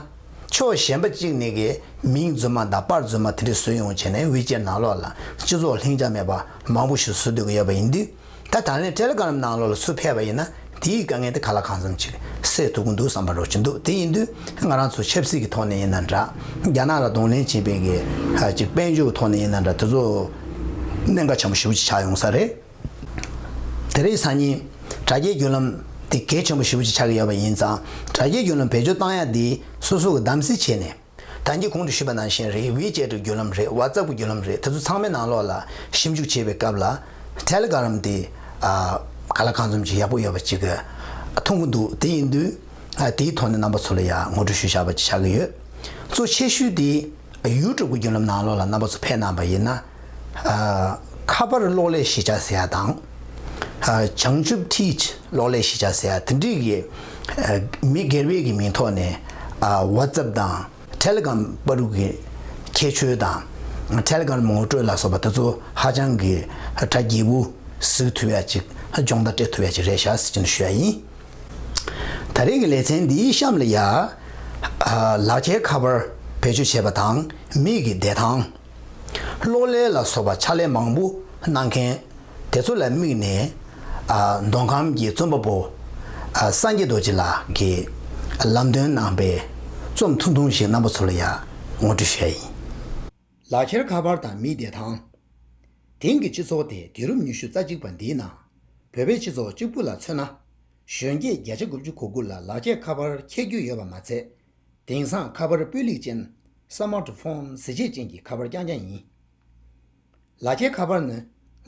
ཕྱོགས་གཞན་པ་གཅིག་ནས་གི་མིང་རྫུན་མ་དང་པར་རྫུན་མ་དེ་འདྲ་བཟོས་ཡོང་བྱས་ནས་WeChat ནང་ལོགས་ལ་སྤྱི་ཚོགས་ལྷིང་འཇགས་མེད་པ་མང་པོ་ཞིག་བཟོ་སྡོད་ཀྱི་ཡོད་པ་ཡིན་དུས། ད་ད་ལན་Telegram ནང་ལོགས་ལ་ཚུར་ཕེབས་པ་ཡིན་ན། དེའི་དཀའ་ངལ་དེ་ག་ལ་གང་འཚམ་ཅིག་སེལ་ཐུབ་ཀྱི་འདུག་བསམ་པ་རོ་ཅིག་འདུག་དེ་ཡིན་དུས་ང་རང་ཚོ་ཆབ་སྲིད་ཀྱི་ཐོག་ནས་ཡིན་ན་འདྲ། རྒྱ་ནག་ལ་གདོང་ལེན་བྱེད་པའི་གི་ཧ་ཅིག་དཔལ་འབྱོར་གྱི་ཐོག་ནས་ཡིན་ན་འདྲ། དེ་ཚོ་གནད་འགག་ཆེན་པོ་ཞེ་པོ་ཅིག་ཆགས་ཡོང་ས་རེད། དེ་རིང་སང་ཉིན་དྲ་རྒྱའི་བརྒྱུད་ལམ་དེ་གལ་ཆེན་པོ་ཞེ་པོ་ཅིག་ཆགས་ཀྱི་ཡོད་པ་ཡིན་ཙང་། དྲ་རྒྱའི་བརྒྱུད་ལམ་བེད་སྤྱོད་བཏང་ཡ་དེ་སོ་སོ་གི་གདམ་གསེས་བྱས་ནས། ད་གིན་གོང་དུ་ཞུས་པ་ནང་བཞིན་རེད། WeChat གི་བརྒྱུད་ལམ་རེད། WhatsApp གི་བརྒྱུད་ལམ་རེད། དེ་ཚོ་ཚང་མའི་ནང་ལོགས་ལ་ཞིབ་འཇུག་བྱེད་པའི་སྐབས་ལ་Telegram དེ་ཨ་ག་ལ་གང་འཚམ་ཅིག་ཡག་པོ་ཡོད་པ་ཅིག་མཐོང་གི་འདུག་དེ་ཡིན་དུས་ཨ་དེའི་ཐོག་ནས་རྣམ་པ་ཚོ་ལ་ཡ་ངོ་སྤྲོད་ཞུས་བཞག་པ་ཅིག་ཆགས་ཀྱི་ཡོད། གཙོ་ཆེ་ཤོས་དེ་YouTube གི་བརྒྱུད་ལམ་ནང་ལོགས་ལ་རྣམ་པ་ཚོ་ཕེབས་གནང་པ་ཡིན་ན། ཨ་ཁ་པར་གློག་ཀླད་གཞིས་ཆགས་ཟེར་ཡ་དང་། ཨ་བྱང་ཆུབ་Teach གློག་ཀླད་གཞིས་ཆགས་ཟེར་ཡ་དེ་འདྲའི་གི་ཨ་མི་སྒེར་པའི་གི་མིང་ཐོག་ནས་ཨ་WhatsApp དང་། ཊེ་ལི་གམ་པར་གྱི་ཁྱད་ཆོས་དང་། ཊེ་ལི་གམ་ངོ་སྤྲོད་ལ་སོགས་པ་དེ་ཚོ་ཧ་ཅང་གི་གྲ་རྒྱས་པོ་གཟིགས་ཐུབ་ཡ་ཅིག་སྦྱོང་བརྡར་སྤྲད་ཐུབ་ཡ་ཅིག་རེད་ཤག་ཟེར་གྱིན་ཞུ་ཡ་ཡིན། ད་རེས་ཀྱི་ལེ་ཚན་འདིའི་གཤམ་ལ་ཡ། ལག་ཁྱེར་ཁ་པར་བེད་སྤྱོད་བྱེད་པ་དང་མིག་གི་བདེ་ཐང་། གློག་ཀླད་ལ་སོགས་པ་ཕྱག་ལས་མང་པོ་གནང་མཁན་དེ་ཚོ་ལ་དམིགས་ནས། མདོ་ཁམས་ཀྱི་རྩོམ་པ་པོ་སངས་རྒྱས་རྡོ་རྗེ་ལགས་ཀྱིས་ལམ་སྟོན་གནང་པའི་རྩོམ་ཐུང་ཐུང་ཞིག་རྣམ་པ་ཚོ་ལ་ཡང་ངོ་སྤྲོད་ཞུ་ཡ་ཡིན། ལག་ཁྱེར་ཁ་པར་དང་མིའི་བདེ་ཐང་། དེང་གི་སྤྱི་ཚོགས་དེ་དུས་རབས་ཉི་ཤུ་རྩ་གཅིག་པ་འདིའི་ནང་བོད་པའི་སྤྱི་ཚོགས་གཅིག་པུ་ལ་མཚོན་ན། གཞོན་སྐྱེས་བརྒྱ་ཆ་དགུ་བཅུ་གོ་དགུ་ལ་ལག་ཁྱེར་ཁ་པར་འཁྱེར་རྒྱུ་ཡོད་པ་མ་ཚད། དེང་སང་ཁ་པར་སྤུས་ལེགས་ཅན། སི་མཱར་ཊི་ཕོན་གཟི་བརྗིད་ཅན་གྱི་ཁ་པར་རྐྱང་རྐྱང་ཡིན། ལག་ཁྱེར་ཁ་པར་ནི་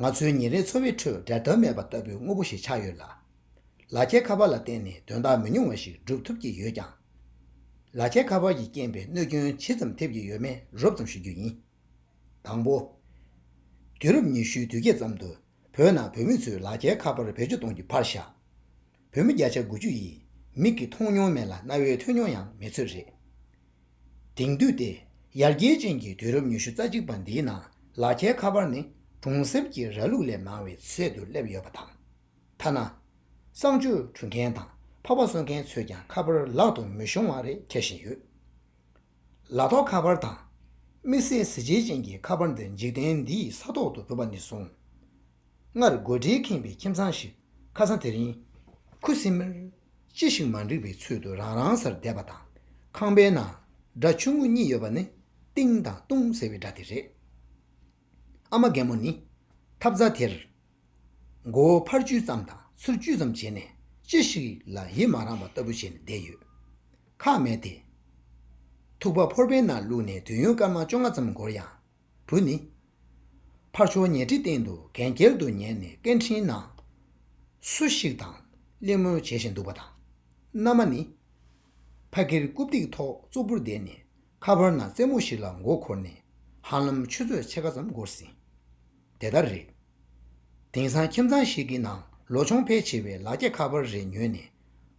ང་ཚོའི་ཉིན་རེའི་འཚོ་བའི་ཁྲོད་འབྲལ་ཐབས་མེད་པ་ལྟ་བུའི་དངོས་པོ་ཞིག་ཆགས་ཡོད་ལ། ལག་ཁྱེར་ཁ་པར་ལ་བརྟེན་ནས་དོན་དག་མི་ཉུང་བ་ཞིག་སྒྲུབ་ཐུབ་ཀྱི་ཡོད་ཀྱང་། ལག་ཁྱེར་ཁ་པར་གྱིས་རྐྱེན་པས་གནོད་སྐྱོན་ཇི་ཙམ་ཐེབས་ཀྱི་ཡོད་མེད་རོབ་ཙམ་ཞུ་རྒྱུ་ཡིན། དང་པོ། དུས་རབས་ཉི་ཤུའི་དུས་བརྒྱད་ཙམ་དུ་བོད་ནང་བོད་མི་ཚོས་ལག་ཁྱེར་ཁ་པར་བེད་སྤྱོད་གཏོང་རྒྱུ་ཕར་བཞག་བོད་མི་བརྒྱ་ཆ་དགུ་བཅུ་ཡིས་མིག་གིས་མཐོང་མྱོང་མེད་ལ་རྣ་བས་ཐོས་མྱོང་ཡང་མེད་ཚོད་རེད། དེང་དུས་ཏེ་ཡར་རྒྱས་ཅན་གྱི་དུས་རབས་ཉི་ཤུ་རྩ་གཅིག་པ་འདིའི་ནང་ལག་ཁྱེར་ཁ་པར་ནི་གྲོང་གསེབ་ཀྱི་ར་ལུག་ལས་མང་བའི་ཚད་དུ་སླེབས་ཡོད་པ་དང་། ཐ་ན། གསང་སྤྱོད་སྒྲུབ་མཁན་དང་འཕགས་པ་གསོལ་མཁན་ཚོས་ཀྱང་ཁ་པར་ལག་ཏུ་མི་ཤོང་བ་རེ་འཁྱེར་བཞིན་ཡོད། ལག་ཐོགས་ཁ་པར་དང་། དམིགས་བསལ་གཟི་བརྗིད་ཅན་གྱི་ཁ་པར་འདི་འཇིག་རྟེན་འདིའི་ས་ཐོག་ཏུ་བུད་པ་ནས་བཟུང་། སྔར་དགོད་སྒྲའི་ཁེངས་པའི་ཁྱིམ་ཚང་ཞིག་ཁ་སང་དེ་རིང་ཁུ་སིམ་མེར་ཅི་ཞིག་མ་འགྲིག་པའི་ཚུལ་དུ་རང་རང་སར་བསྡད་པ་དང་། ཁང་པའི་ནང་སྒྲ་ཆུང་ངུ་གཉིས་ཡོད་པ་ནི་ཏིང་དང་ཏུང་ཟེར་བའི་སྒྲ་དེ་རེད། ཨ་མ་རྒན་མོ་ནི་ཐབ་ཚང་དེར་མགོ་བོ་ཕར་གཅུས་ཙམ་དང་ཚུར་གཅུས་ཙམ་བྱས་ནས་ཅི་ཞིག་ལ་ཡིད་མ་རངས་པ་ལྟ་བུ་བྱས་ནས་བསྡད་ཡོད། ཁག་མེད་དེ། ཐུག་པ་ཕོར་པའི་ནང་བླུགས་ནས་དུས་ཡུན་སྐར་མ་བཅོ་ལྔ་ཙམ་འགོར་ཡང་། བུ་ནི། ཕར་ཕྱོགས་ཉལ་ཁྲིའི་སྟེང་དུ་གན་རྐྱལ་དུ་ཉལ་ནས་སྐད་འཕྲིན་ནང་སུ་ཞིག་དང་གླེང་མོལ་བྱེད་བཞིན་འདུག་པ་དང་། མནའ་མ་ནི། ཕ་གིར་རྐུབ་སྟེགས་ཐོག་ཙོག་པུར་བསྡད་ནས་ཁ་པར་ནང་རྩེད་མོ་ཞིག་ལ་མགོ་འཁོར་ནས་ཧ་ལམ་ཆུ་ཚོད་ཕྱེད་ཀ་ཙམ་འགོར་ཟིན། དེ་ལྟར་རེད། དེང་སང་ཁྱིམ་ཚང་ཞིག་གི་ནང་ལོ་ཆུང་ཕལ་ཆེ་བས་ལག་ཁྱེར་ཁ་པར་རེ་ཉོས་ནས་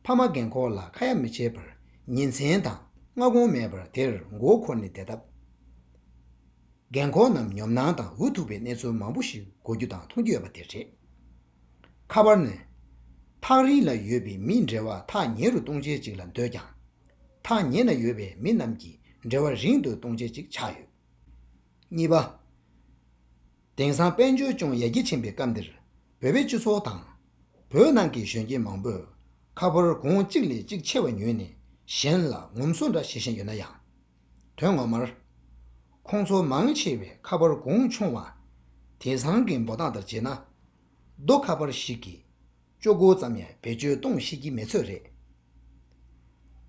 ཕ་མ་རྒན་འཁོགས་ལ་ཁ་ཡ་མི་བྱེད་པར་ཉིན་མཚན་དང་སྔ་དགོང་མེད་པར་དེར་མགོ་འཁོར་ནས་བསྡད་སྟབས། རྒན་འཁོགས་རྣམས་ཉོབ་སྣང་དང་འུ་ཐུག་པའི་གནས་ཚུལ་མང་པོ་ཞིག་གོ་རྒྱུ་དང་མཐོང་རྒྱུ་ཡོད་པ་དེ་རེད། ཁ་པར་ནི། ཐག་རིང་ལ་ཡོད་པའི་མིའི་འབྲེལ་བ་ཐག་ཉེ་རུ་གཏོང་བྱེད་ཅིག་ལ་འདོད་ཀྱང་། ཐག་ཉེ་ན་ཡོད་པའི་མི་རྣམས་ཀྱི་འབྲེལ་བ་རིང་དུ་གཏོང་བྱེད་ཅིག་ཆགས་ཡོད། གཉིས་པ། དེང་སང་དཔལ་འབྱོར་ཅུང་ཡར་རྒྱས་ཕྱིན་པའི་སྐབས་འདིར་བོད་པའི་སྤྱི་ཚོགས་དང་། བོད་ནང་གི་གཞོན་སྐྱེས་མང་པོས་ཁ་པར་གོང་གཅིག་ལས་གཅིག་ཆེ་བ་ཉོས་ནས་གཞན་ལ་ངོམ་སོ་འདྲ་བྱེད་བཞིན་ཡོད་ན་ཡང་། དོན་ངོ་མར། ཁོང་ཚོ་མང་ཆེ་བས་ཁ་པར་གོང་ཆུང་བ། དེང་སང་གི་འབོད་སྟངས་ལྟར་བྱས་ན། རྡོ་ཁ་པར་ཞིག་གི་ཅོག་གོ་ཙམ་ཡང་བེད་སྤྱོད་གཏོང་ཤེས་ཀྱི་མེད་ཚོད་རེད།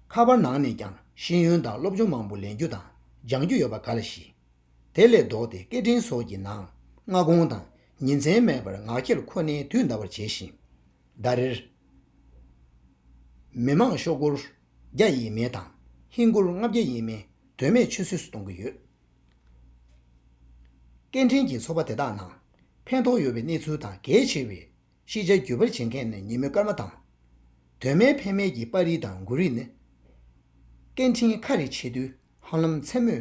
ཁ་པར་ནང་ནས་ཀྱང་ཤེས་ཡོན་དང་སློབ་སྦྱོང་མང་པོ་ལེན་རྒྱུ་དང་སྦྱང་རྒྱུ་ཡོད་པ་ག་ལ་ཞིག་དེ་ལས་ལྡོག་སྟེ་སྐད་འཕྲིན་སོགས་ཀྱི་ནང་སྔ་དགོང་དང་ཉིན་མཚན་མེད་པར་ངག་འཁྱལ་ཁོ་ནའི་དུས་འདའ་བར་བྱེད་བཞིན། ཟླ་རེར་མི་མང་ཤོག་སྒོར་བརྒྱ་ཡས་མས་དང་ཧིན་སྒོར་ལྔ་བརྒྱ་ཡས་མས་དོན་མེད་ཆུད་ཟོས་སུ་གཏོང་གི་ཡོད། སྐད་འཕྲིན་གྱི་ཚོགས་པ་དེ་དག་ནང་ཕན་ཐོགས་ཡོད་པའི་གནས་ཚུལ་དང་གལ་ཆེ་བའི་ཤེས་བྱ་བརྒྱུད་པར་བྱེད་མཁན་ནི་ཉིན་མོའི་སྐར་མ་དང་། དོན་མེད་ཕན་མེད་ཀྱི་པར་རིས་དང་མགུར་རིས་ནི། སྐད་འཕྲིན་ཁ་རེ་ཕྱེ་དུས་ཧ་ལམ་མཚན་མོའི་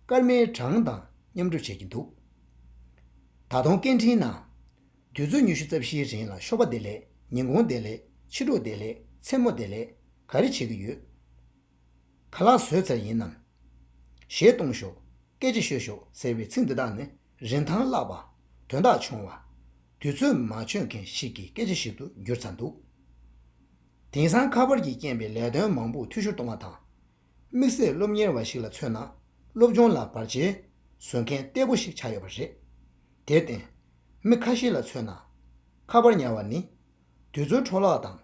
སྐར་མའི་གྲངས་དང་མཉམ་རུབ་བྱེད་ཀྱིན་འདུག་ད་དུང་སྐད་འཕྲིན་ནང་། དུས་ཚོད་ཉི་ཤུ་རྩ་བཞིའི་རིང་ལ་ཞོགས་པ་བདེ་ལེགས། ཉིན་གུང་བདེ་ལེགས། ཕྱི་དྲོ་བདེ་ལེགས། མཚན་མོ་བདེ་ལེགས། ག་རེ་བྱེད་ཀྱི་ཡོད། ཁ་ལག་བཟོས་ཚར་ཡིན་ནམ། གཞས་གཏོང་ཤོག་སྐད་ཆ་ཤོད་ཤོག་ཟེར་བའི་ཚིག་འདི་དག་ནི་རིན་ཐང་བརླག་པ། དོན་དག་ཆུང་བ། དུས་ཚོད་མ་འཆོལ་མཁན་ཞིག་གི་སྐད་ཆ་ཞིག་ཏུ་གྱུར་ཚར་འདུག་དེང་སང་ཁ་པར་གྱིས་རྐྱེན་པས་ལས་དོན་མང་པོ་འཐུས་ཤོར་གཏོང་བ་དང་། དམིགས་བསལ་སློབ་གཉེར་བ་ཞིག་ལ་མཚོན་ན། སློབ་སྦྱོང་ལ་བར་ཆད་བཟོ་མཁན་གཏེ་པོ་ཞིག་ཆགས་ཡོད་པ་རེད། དེར་བརྟེན། མི་ཁ་ཤས་ལ་མཚོན་ན། ཁ་པར་ཉར་བ་ནི། དུས་ཚོད་འཕྲོ་བརླག་དང་།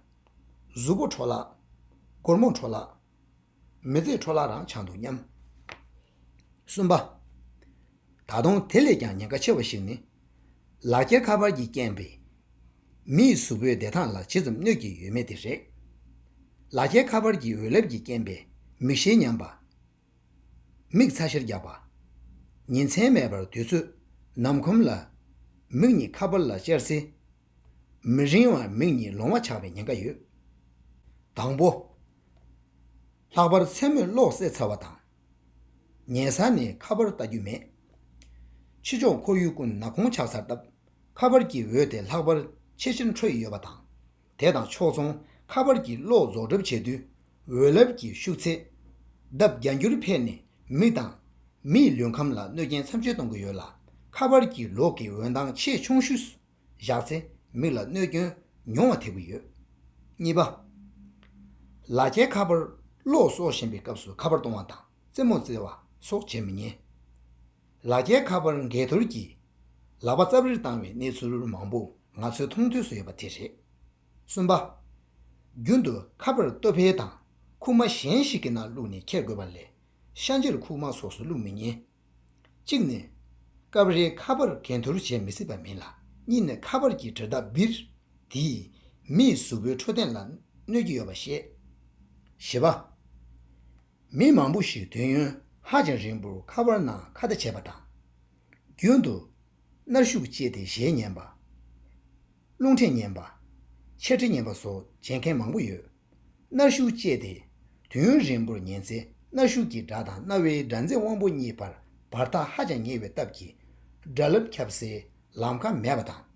གཟུགས་པོ་འཕྲོ་བརླག་སྒོར་མོ་འཕྲོ་བརླག་མི་ཚེ་འཕྲོ་བརླག་རང་ཆགས་འདུག་སྙམ། གསུམ་པ། ད་དུང་དེ་ལས་ཀྱང་ཉེན་ཁ་ཆེ་བ་ཞིག་ནི། ལག་འཁྱེར་ཁ་པར་གྱིས་རྐྱེན་པས། མིའི་གཟུགས་པོའི་བདེ་ཐང་ལ་ཇི་ཙམ་གནོད་ཀྱི་ཡོད་མེད་དེ་རེད། ལག་འཁྱེར་ཁ་པར་གྱི་འོད་རླབས་ཀྱི་རྐྱེན་པས་མིག་ཤེལ་ཉམས་པ། མིག་ཚ་ཤར་རྒྱག་པ། ཉིན་མཚན་མེད་པར་དུས་ཚོད་ནམ་ཁུམ་ལ། མིག་གཉིས་ཁ་པར་ལ་བཅར་ཚེ། མི་རིང་བར་མིག་གཉིས་ལོང་བ་ཆགས་པའི་ཉེན་ཁ་ཡོད། དང་པོ། ལྷག་པར་མཚན་མོས་གློག་བསད་ཚར་བ་དང་། ཉལ་ས་ནས་ཁ་པར་ལྟ་རྒྱུ་མེད། ཕྱི་ཕྱོགས་ཁོར་ཡུག་ཀུན་ནག་ཁུང་ཆགས་ཚར་སྟབས། ཁ་པར་གྱི་འོད་དེ་ལྷག་པར་ཆེས་ཆེར་འཕྲོ་ཡི་ཡོད་པ་དང་། དེ་དང་ཕྱོགས་མཚུངས་ཁ་པར་གྱི་གློག་རྫོགས་གྲབས་བྱེད་དུས། འོད་རླབས་ཀྱི་ཤུགས་ཚད་ལྡབ་བརྒྱ་འགྱུར་འཕེལ་ནས་མི་དང་མིའི་ལུས་ཁམས་ལ་གནོད་རྐྱེན་ཚབས་ཆེན་གཏོང་གི་ཡོད་ལ། ཁ་པར་གྱི་གློག་གི་འོད་མདངས་ཆེས་ཆུང་ཤོས་སུ་བཞག་ཚེ་མིག་ལ་གནོད་སྐྱོན་ཉུང་བ་ཐེབས་ཀྱི་ཡོད། གཉིས་པ། ལག་ཁྱེར་ཁ་པར། གློག་གསོག་བཞིན་པའི་སྐབས་སུ་ཁ་པར་གཏོང་བ་དང་རྩེད་མོ་རྩེ་བ་སོགས་བྱེད་མི་ཉན། ལག་ཁྱེར་ཁ་པར་འགས་ཐུར་གྱིས་ལག་པ་རྩབ་རིལ་བཏང་བའི་གནས་ཚུལ་མང་པོ་ང་ཚོའི་མཐོང་ཐོས་སུ་ཡོད་པ་དེ་རེད། གསུམ་པ། རྒྱུན་དུ་ཁ་པར་ལྟོ་ཕད་དང་ཁུག་མ་གཞན་ཞིག་གི་ནང་བླུགས་ནས་འཁྱེར་དགོས་པ་ལས། ཤ་འཁྱེར་ཁུག་མ་སོགས་སུ་བླུགས་མི་ཉན། གཅིག་ནས། སྐབས་རེ་ཁ་པར་འགས་ཐུར་བྱེད་མི་སྲིད་པ་མིན་ལ། གཉིས་ནས་ཁ་པར་གྱི་དྲིལ་བརྡ་སྦིར་དེས་མིའི་གཟུགས་པོའི་འཕྲོད་བསྟེན་ལ་གནོད་ཀྱི་ཡོད་པ་ཤེས། བཞི་པ། མི་མང་པོ་ཞིག་དུས་ཡུན་ཧ་ཅང་རིང་པོར་ཁ་པར་ནང་ཁ་བརྡ་བྱེད་པ་དང་། རྒྱུན་དུ་མནར་ཤུགས་སྐྱེས་ཏེ་གཞས་ཉན་པ། རླུང་འཕྲིན་ཉན་པ། འཆད་ཁྲིད་ཉན་པ་སོགས་བྱེད་མཁན་མང་པོ་ཡོད། མནར་ཤུགས་སྐྱེས་ཏེ་དུས་ཡུན་རིང་པོར་ཉན་ཚེ་མནར་ཤུགས་ཀྱི་སྒྲ་དང་རྣ་བའི་སྒྲ་འཛིན་དབང་པོ་གཉིས་བར་བར་ཐག་ཧ་ཅང་ཉེ་བའི་སྟབས་ཀྱིས་སྒྲ་རླབས་ཁྱབ་སའི་ལམ་ཁ་མེད་པ་དང་།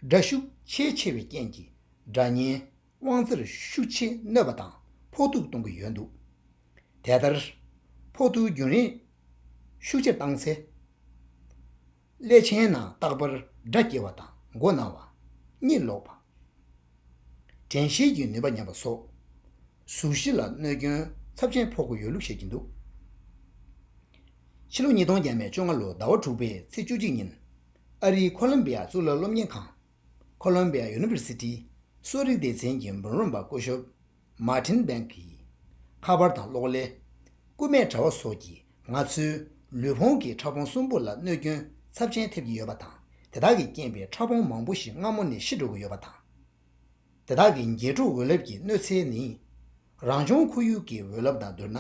སྒྲ་ཤུགས་ཆེས་ཆེ་བའི་རྐྱེན་གྱིས་སྒྲ་སྙན་དབང་རྩར་ཤུགས་ཆེས་གནོད་པ་དང་ཕོག་ཐུག་གཏོང་གི་ཡོད་འདུག་དེ་ལྟར་ཕོག་ཐུག་རྒྱུན་རིང་ཤུགས་ཆེར་བཏང་ཚེ། ཀླད་ཆེན་ནང་རྟག་པར་སྒྲ་སྐྱེ་བ་དང་མགོ་ན་བ། གཉིད་ལོག་པ། དྲན་ཤེས་ཀྱི་ནུས་པ་ཉམས་པ་སོགས། གཟུགས་གཞི་ལ་གནོད་སྐྱོན་ཚབས་ཆེན་ཕོག་གི་ཡོད་ལུགས་བཤད་ཀྱི་འདུག་ཕྱི་ལོ་ཉིས་སྟོང་བརྒྱ་མེད་བཅོ་ལྔ་ལོ་ཟླ་བ་དྲུག་པའི་ཚེས་བཅུ་གཅིག་ཉིན། ཨ་རིའི་ཁོ་ལོམ་བི་ཡ་གཙུག་ལག་སློབ་གཉེར་ཁང་། Columbia University། གསོ་རིག་སྡེ་ཚན་གྱི་འབུམ་རམས་པ་སྐུ་ཞབས་Martin Bank གིས། ཁ་པར་དང་གློག་ཀླད། སྐུད་མེད་དྲ་བ་སོགས་ཀྱིས་ང་ཚོའི་ལུས་ཕུང་གི་ཕྲ་ཕུང་གསུམ་པོ་ལ་གནོད་སྐྱོན་ཚབས་ཆེན་ཐེབས་ཀྱི་ཡོད་པ་དང་། དེ་དག་གི་རྐྱེན་པས་ཕྲ་ཕུང་མང་པོ་ཞིག་སྔ་མོ་ནས་ཤི་འགྲོ་གི་ཡོད་པ་དང་། དེ་དག་གི་འགྱེད་འཕྲོ་འོད་རླབས་ཀྱི་གནོད་འཚེ་ནི། རང་བྱུང་ཁོར་ཡུག་གི་འོད་རླབས་དང་བསྡུར་ན་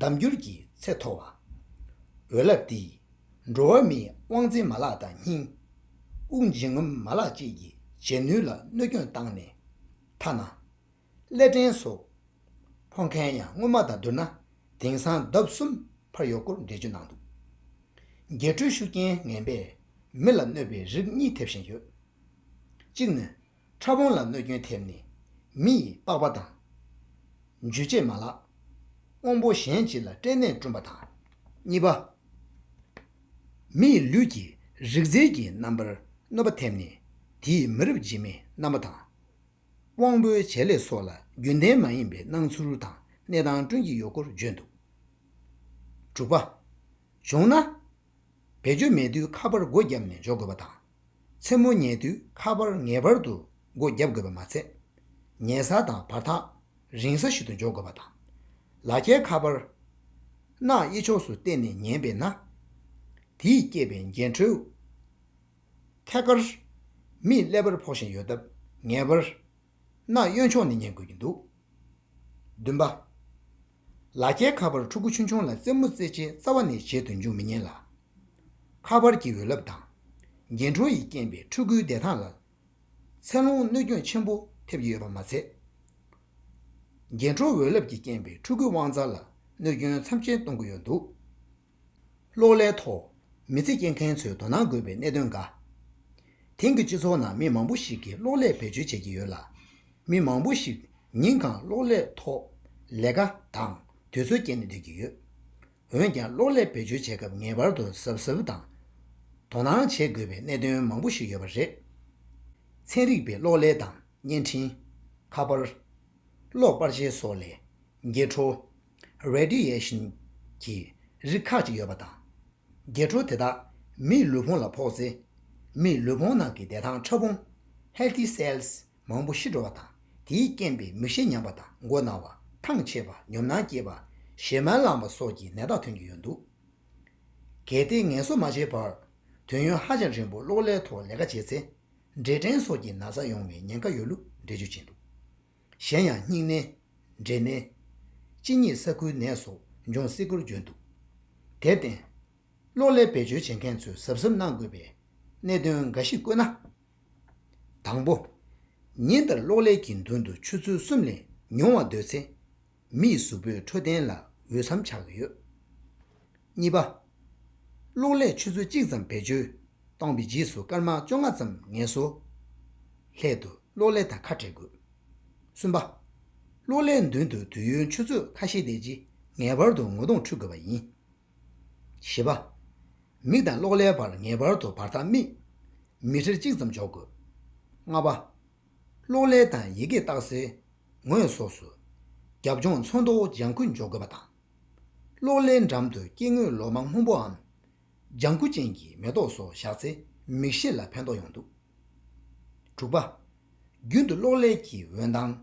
ལྡབ་འགྱུར་གྱིས་ཚད་མཐོ་བ། འོད་རླབས་དེས་འགྲོ་བ་མིའི་དབང་རྩའི་མ་ལག་དང་སྙིང་། དབུགས་འབྱིན་རྔུབ་མ་ལག་བཅས་ཀྱི་བྱེད་ནུས་ལ་གནོད་སྐྱོན་བཏང་ནས། ཐ་ན། ཀླད་ཕྲན་སོགས་ཕོག་མཁན་ཡང་སྔོན་མ་དང་བསྡུར་ན་དེང་སང་ལྡབ་གསུམ་འཕར་ཡོད་སྐོར་འགྲེལ་བརྗོད་གནང་འདུག་འགྱེད་འཕྲོའི་ཤུགས་རྐྱེན་ངན་པས་མི་ལ་གནོད་པའི་རིགས་གཉིས་ཐེབས་བཞིན་ཡོད། གཅིག་ནི། ཕྲ་ཕུང་ལ་གནོད་སྐྱོན་ཐེབས་ནས་མི་ཡི་པགས་པ་དང་། འཇུ་བྱེད་མ་ལག་དབང་པོ་གཞན་གཅིག་ལ་སྐྲན་ནད་བསྐྲུན་པ་དང་། གཉིས་པ། མི་ཡི་ལུས་ཀྱི་རིགས་རྫས་ཀྱི་རྣམ་པར་གནོད་པ་ཐེབས་ནས་དེས་མི་རབས་རྗེས་མའི་རྣམ་པ་དང་། དབང་པོའི་བྱེད་ལས་སོགས་ལ་རྒྱུན་ལྡན་མ་ཡིན་པའི་སྣང་ཚུལ་དང་གནས་སྟངས་བསྐྲུན་གྱི་ཡོད་སྐོར་བརྗོད་འདུག་དྲུག་པ། བྱུང་ན། བེད་སྤྱོད་མེད་དུས་ཁ་པར་སྒོ་བརྒྱབ་ནས་འཇོག་དགོས་པ་དང་། མཚན་མོ་ཉལ་དུས་ཁ་པར་ངེས་པར་དུ་སྒོ་བརྒྱབ་དགོས་པ་མ་ཚད། ཉལ་ས་དང་བར་ཐག་རིང་ས་ཞིག་ཏུ་འཇོག་དགོས་པ་དང་། ལག་ཁྱེར་ཁ་པར་རྣག་གཡས་ཕྱོགས་སུ་བལྟས་ནས་ཉན་པས་ན། དེས་སྐྱེས་པའི་འགྱེད་འཕྲོའི་ཐད་ཀར་མིའི་ཀླད་པར་ཕོག་བཞིན་ཡོད་སྟབས། ངེས་པར་རྣག་གཡོན་ཕྱོགས་ནས་ཉན་དགོས་ཀྱི་འདུག་བདུན་པ། ལག་ཁྱེར་ཁ་པར་ཕྲུ་གུ་ཆུང་ཆུང་ལ་རྩེད་མོ་རྩེ་ཆེད་རྩ་བ་ནས་བྱེད་དུ་འཇུག་མི་ཉན་ལ། ཁ་པར་གྱི་འོད་རླབས་དང་། འགྱེད་འཕྲོ་ཡིས་རྐྱེན་པས་ཕྲུ་གུའི་བདེ་ཐང་ལ་ཚད་ལོངས་གནོད་སྐྱོན་ཆེན་པོ་ཐེབས་ཀྱི་ཡོད་པ་མ་ཚད། འགྱེད་འཕྲོ་འོད་རླབས་ཀྱི་རྐྱེན་པས་ཕྲུ་གུའི་དབང་རྩ་ལ་གནོད་སྐྱོན་མཚམས་ཆད་གཏོང་གི་ཡོད་འདུག་གློག་ཀླད་ཐོག་མི་ཚེ་སྐྱེལ་མཁན་ཚོས་དོ་སྣང་དགོས་པའི་གནད་དོན་འགའ། དེང་གི་སྤྱི་ཚོགས་ནང་མི་མང་པོ་ཞིག་གིས་གློག་ཀླད་བེད་སྤྱོད་བྱེད་ཀྱི་ཡོད་ལ། མི་མང་པོ་ཞིག་ཉིན་གང་གློག་ཀླད་ཐོག་ལས་ཀ་དང་དུས་ཚོད་སྐྱེལ་ནས་སྡོད་ཀྱི་ཡོད། འོན་ཀྱང་གློག་ཀླད་བེད་སྤྱོད་བྱེད་སྐབས་ངེས་པར་དུ་གཟབ་གཟབ་དང་དོ་སྣང་བྱེད་དགོས་པའི་གནད་དོན་མང་པོ་ཞིག་ཡོད་པ་རེད། ཚན་རིག་པས་གློག་ཀླད་དང་བརྙན་འཕྲིན། ཁ་པར། གློག་པར་ཆས་སོགས་ལས་འགྱེད་འཕྲོ། Radiation གྱི་རིགས་ཁག་ཅིག་ཡོད་པ་དང་། འགྱེད་འཕྲོ་དེ་དག་མིའི་ལུས་ཕུང་ལ་ཕོག་ཚེ། མིའི་ལུས་ཕུང་ནང་གི་བདེ་ཐང་ཕྲ་ཕུང་། Healthy cells མང་པོ་ཤི་འགྲོ་བ་དང་། དེའི་རྐྱེན་པས་མིག་ཤེལ་ཉམས་པ་དང་མགོ་ན་བ། ཐང་ཆད་པ། ཉོབ་སྣང་སྐྱེས་པ། ཞེད་སྨོན་ལངས་པ་སོགས་ཀྱི་ནད་རྟགས་ཐོན་གྱི་ཡོད་འདུག་གལ་ཏེ་ངལ་གསོ་མ་བྱས་པར་དུས་ཡུན་ཧ་ཅང་རིང་པོ་གློག་ཀླད་ཐོག་ལས་ཀ་བྱས་ཚེ། འབྲས་སྐྲན་སོགས་ཀྱི་ན་ཚ་ཡོང་བའི་ཉེན་ཁ་ཡོད་ལུགས་འགྲེལ་བརྗོད་བྱས་འདུག་གཞན་ཡང་སྙིང་ནད། འབྲས་ནད། གཅིན་སྙི་ས་ཁུའི་ནད་སོགས་འབྱུང་སྲིད་སྐོར་བརྗོད་འདུག་དེར་བརྟེན། གློག་ཀླད་བེད་སྤྱོད་བྱེད་མཁན་ཚོས་གཟབ་གཟབ་གནང་དགོས་པའི་གནད་དོན་འགའ་ཞིག་བཀོད་ན། དང་པོ། ཉིན་ལྟར་གློག་ཀླད་ཀྱི་མདུན་དུ་ཆུ་ཚོད་གསུམ་ལས་ཉུང་བ་སྡོད་ཚེ། མིའི་གཟུགས་པོའི་འཕྲོད་བསྟེན་ལ་འོས་འཚམ་ཆགས་ཀྱི་ཡོད། གཉིས་པ། གློག་ཀླད་ཆུ་ཚོད་གཅིག་ཙམ་བེད་སྤྱོད་བཏང་བའི་རྗེས་སུ་སྐར་མ་བཅོ་ལྔ་ཙམ་ངལ་གསོ། སླད་དུ་གློག་ཀླད་དང་ཁ་བྲལ་དགོས། གསུམ་པ། གློག་ཀླད་མདུན་དུ་དུས་ཡུན་ཆུ་ཚོད་ཁ་ཤས་དེ་རྗེས་ངེས་པར་དུ་ངོ་གདོང་འཁྲུད་དགོས་པ་ཡིན། བཞི་པ། མིག་དང་གློག་ཀླད་བར་ངེས་པར་དུ་བར་ཐག་དམིགས། མི་ཊར་གཅིག་ཙམ་འཇོག་དགོས། ལྔ་པ། གློག་ཀླད་དང་ཡི་གེ་རྟགས་གསལ་ངོས་སོགས་སུ་རྒྱབ་ལྗོངས་ཚོན་མདོག་ལྗང་ཁུ་འཇོག་དགོས་པ་དང་། གློག་ཀླད་འགྲམ་དུ་སྐྱེ་དངོས་ལོ་མ་སྔོན་པོའམ་ལྗང་ཁུ་ཅན་གྱི་མེ་ཏོག་སོགས་བཞག་ཚེ་མིག་ཤེལ་ལ་ཕན་ཐོགས་ཡོང་འདུག། དྲུག་པ། རྒྱུན་དུ་གློག་ཀླད་ཀྱི་འོད་མདངས།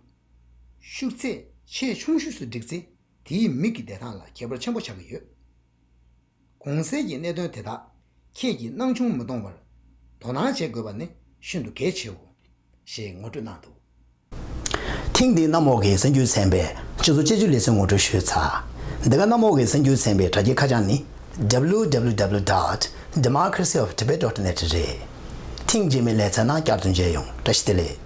ཤུགས་ཚད་ཆེས་ཆུང་ཤོས་སུ་བསྒྲིགས་ཚེ་དེའི་མིག་གི་བདེ་ཐང་ལ་ཁྱད་པར་ཆེན་པོ་ཆགས་ཀྱི་ཡོད། གོང་གསལ་གྱི་གནད་དོན་དེ་དག་ཁྱེད་ཀྱིས་སྣང་ཆུང་མི་གཏོང་བར་དོ་སྣང་བྱེད་དགོས་པ་ནི་ཤིན་ཏུ་གལ་ཆེའོ། ཞེས་ངོ་སྤྲོད་གནང་འདུག། ཐེངས་འདིའི་གནམ་འོག་གི་གསར་འགྱུར་ཚན་པའི་སྤྱི་ཚོགས་དཔྱད་བརྗོད་ལེ་ཚན་ངོ་སྤྲོད་ཞུས་ཚར། འདི་ག་གནམ་འོག་གི་གསར་འགྱུར་ཚན་པའི་དྲ་རྒྱའི་ཁ་བྱང་ནི་W W W dot democracy of Tibet dot net རེད། ཐེངས་རྗེས་མའི་ལེ་ཚན་ནང་བསྐྱར་དུ་མཇལ་ཡོང་། བཀྲ་ཤིས་བདེ་ལེགས།